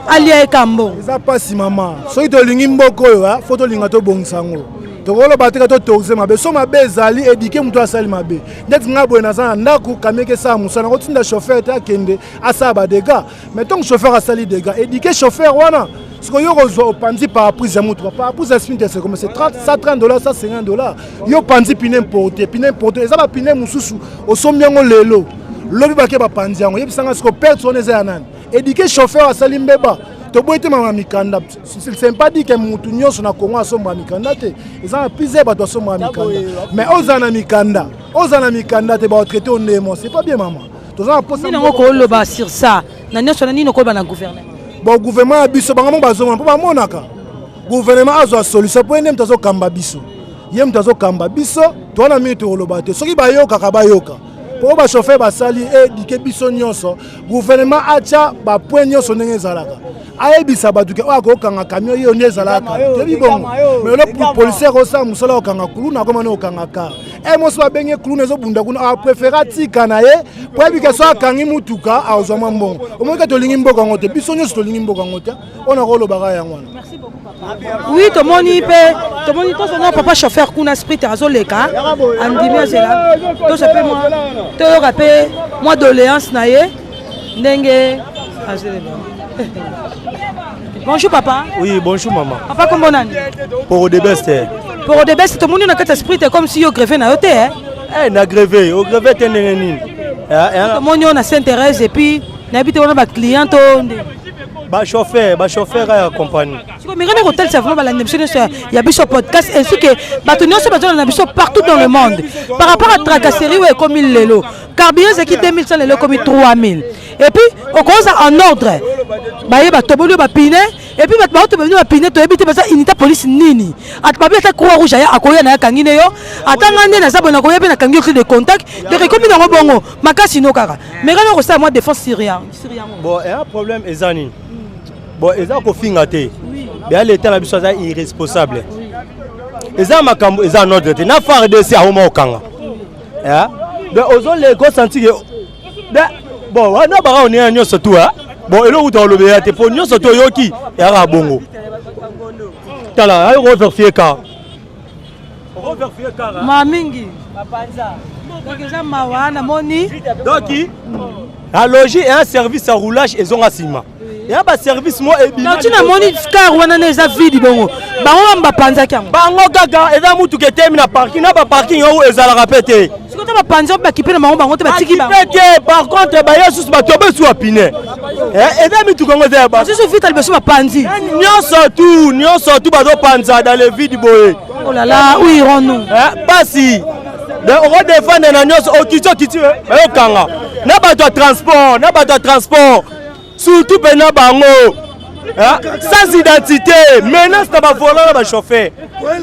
alia ye kambo. Eza mpasi mama. Soki tolingi mboka oyo, fo tolinga tobongisa yango. Tokoloba tika toautoriser mabe. So mabe ezali, éduquer moto asali mabe. Ndeti ngai boye, naza na ndako, kamieke esala mosala, nakotinda chauffeur te akende asala badégâts. Mais ntango chauffeur asali dégâts, éduquer chauffeur wana. Sikoyo yo kozwa opanzi pare-brise ya motuka, pare-brise ya Sprinter c'est comme c'est 30, 130 dollars, 150 dollars. Yo panzi pine importé, pine importé eza bapine mosusu osombi yango lelo, lobi bake bapanzi yango. Yebisanga siko, perte wana eza ya nani? Éduquer chauffeur asali mbeba. Toboyi te mama mikanda. C'est pas dit que mutu nyonso na Congo asomba mikanda te. Eza na plusieurs bato asomba mikanda. Mais ozala na mikanda, ozala na mikanda te ba traiter ndemo. C'est pas bien maman. Toza na posa. Nini yango koloba sur ça? Na nyonso na nini okoloba na gouvernement? Bon gouvernement ya biso bango mo bazomona mpo bamonaka. Gouvernement azwa solution mpo ye nde moto azokamba biso. Ye moto azokamba biso, toza na mingi tokoloba te. Soki bayokaka bayoka. Mpo bachauffeur basali edike biso nyonso, gouvernement atya bapoint nyonso ndenge ezalaka. Ayebisa bato ke oyo akokanga camion ye nde ezalaka. Toyebi bongo. Mais lelo policier akosala mosala okanga kuluna akoma na okanga car. E mosi babenge kuluna ezobunda kuna apréféré atika na ye po ayebi ke so akangi mutuka azwa mwa mbongo. Omoni ke tolingi mboka yango te, biso nyonso tolingi mboka yango te. Oyo nakolobaka yango wana. Oui, tomoni mpe tomoni tozonga papa chauffeur kuna sprinter azoleka andimi azela tozwa mpe mwa toyoka mpe mwa doléance na ye ndenge azeleba. Bonjour papa. Oui, bonjour maman. Papa kombo nani? Poro de best. Poro de best tomoni na kati ya sprinter comme si yo greve na yo te eh. Eh na greve, o greve te ndenge nini? Tomoni yo na Sainte Thérèse et puis nayebi te wana ba client to nde. Ba chauffeur, ba chauffeur ya compagnie. Siko mekana kotalisa vraiment balandi biso nyonso ya biso podcast ainsi que bato nyonso bazolanda na biso partout dans le monde par rapport à tracasserie oyo ekomi lelo. Carburant ezalaki 2100 lelo ekomi 3000. Et puis okoza en ordre. Baye batoboli yo bapine et puis bato baotoba bino bapine toyebi te baza unité police nini. Ata babi ata croix rouge aya akoya na akangi ne yo. Ata nga nde naza boye nakoya mpe nakangi yo cri de contact. Donc ekomi nango bongo makasi no kaka. Mekana kosala mwa défense syrien. Bon, un problème eza nini? Bon, eza kofinga te. Beya l'État na biso aza irresponsable. Eza makambo eza en ordre te. Na FARDC akoma kokanga. Donc ozoleka osanti ke bon wana baka oneya nyonso tu bon eloko kuta kolobela te mpo nyonso to oyoki eyaka bongo. Tala ayo koverifie ka. Ma mingi donc eza mawa namoni. Donc la logique un service à roulage ezonga nsima ya ba service mo ebima. Ntina moni car wana ne eza vide bongo bango ba bapanzaki yango. Bango kaka eza mutuka etemi na parking na ba parking oyo ezalaka pe te. Sikoyo ta bapanzi oyo bakipe na bango bango te batiki bango. Bakipe te par contre baye susu bato besu ya pine. Eza mituka yango eza ya ba. Susu vita liboso bapanzi. Nyonso tu nyonso tu bazopanza dans le vide boye. Oh là là, où irons-nous? Pasi. Donc okodefendre na nyonso okiti okiti bayokanga na bato ya transport na bato ya transport surtout mpena bango sans identité menace na bavolant na bachauffeur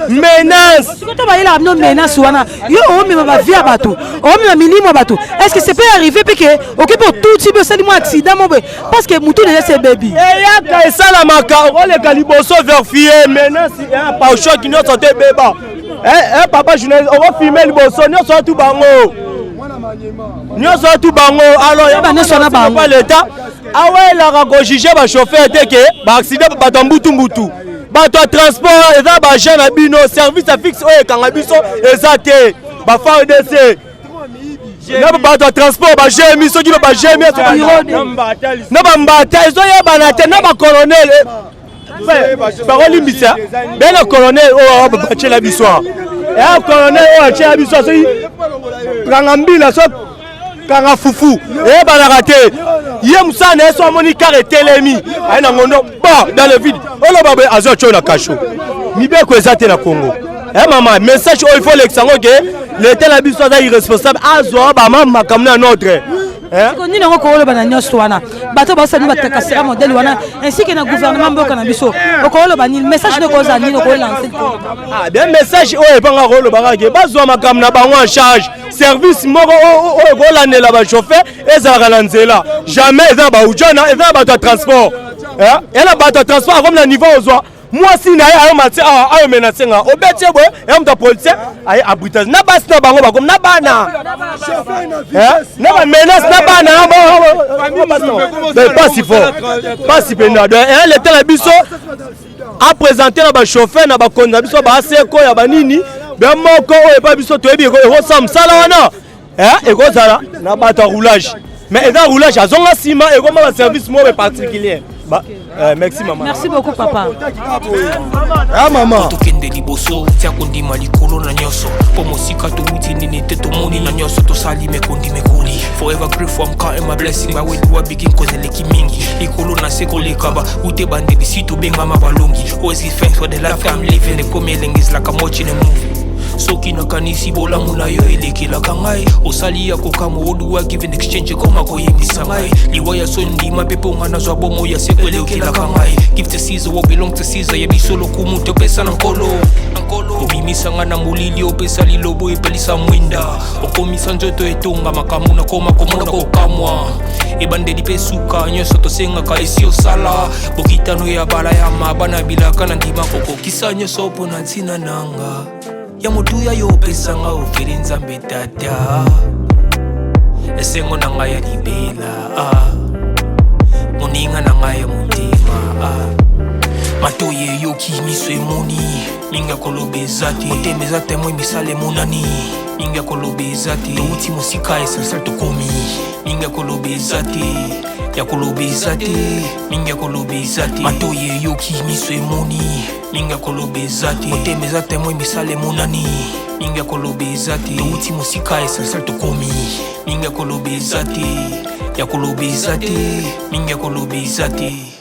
menace. Sikoyo to bayelaka bino menace wana yo omema bavie ya bato omema milimo ya bato est ce que c'est peut arriver mpe ke okoki mpe otuti mpe osali mwa accident mo boye parce que motu deja se ebebi eyaka esalamaka okoleka liboso verifie menace pare-choc nyonso te ebeba. Papa journaliste okofilme liboso nyonso atu bango nyonso atu bango alors nyonso na bango l'État awelaka kojuge bachauffeur te ke baaccident bato ya mbutu-mbutu bato ya transport eza baagent na bino service ya fixe oyo ekanga biso eza te ba FARDC na bato ya transport bagemi soki bagemi na bambata ezoyebana te na bacolonel bakolimbisa bena colonel oyo batiela biso ya colonel oyo atiela biso soki kanga mbila so kanga fufu eyebanaka te ye mosala na ye so amoni kar etelemi aye na ngondo ba dans le vide oloba boye azwa tio na kasho mibeko eza te na Congo. Mama message oyo il faut lekisa yango ke leta na biso aza irresponsable azwa bama makambo na notre. Siko nini yango okoloba na nyonso wana bato basali batakasera modèle wana ainsi que na gouvernement mboka na biso okoloba nini message nde okozala nini okolanse? Ah, bien message oyo epanga koloba kaka ke bazwa makambo na bango en charge service moko oyo ekolandela bachauffeur ezalaka na nzela jamais eza na baujana eza na bato ya transport ya na bato ya transport akomi na niveau ozwa mwasi na ye ayo matie awa ayo menace nga obeti ye boye ya moto ya policier aye abritage na basi na bango bakomi na bana na bamenace na bana pasi fort pasi mpenza. Donc leta na biso aprésente na bachauffeur na bakonzi na biso baaseko ya banini be moko oyo epa biso toyebi ekosala mosala wana ekozala na bato ya roulage mais eza roulage azonga nsima ekoma baservice moko particulier. Ba, eh, merci mama. Merci beaucoup papa. Ah mama. Tokende liboso tia kondima likolo na nyonso mpo mosika towuti nini te tomoni na nyonso tosali mekondi mekoli forever grateful I'm counting my blessing by where do I begin cause eleki mingi likolo na se koleka ba ute bandeli si tobengama balongi always give thanks for the life I'm living ekomi elengi is like I'm watching a movie soki nakanisi bolamu na yo elekelaka ngai osali ya kokamwa oduwa give in exchange ekoma koyembisa ngai liwa ya soni ndima mpe mpo ngai nazwa bomoi ya seko elekelaka ngai give to Caesar what belong to Caesar ya biso lokumu topesa na nkolo obimisa ngai na molili opesa lilobo epelisa mwinda okomisa nzoto etonga makambo nakoma komona kokamwa ebandeli mpe suka nyonso tosengaka esi osala bokitano ya balayama bana bilaka na ndima kokokisa nyonso mpo na ntina nanga ya motuya yo opesanga ofeli nzambe tata esengo na ngai ya libela ah. moninga na ngai ya motema ah. matoi eyoki miso emoni mingi ya koloba eza te motema eza temwe misala emonani mingi ya koloba eza te touti mosika essentiel tokomi mingi ya koloba eza te ya koloba eza te mingi ya koloba eza te matoi eyoki miso emoni mingi ya koloba eza te motema eza temwe misala emonani mingi ya koloba eza te touti mosika essentiel tokomi mingi ya koloba eza te ya koloba eza te mingi ya koloba eza te.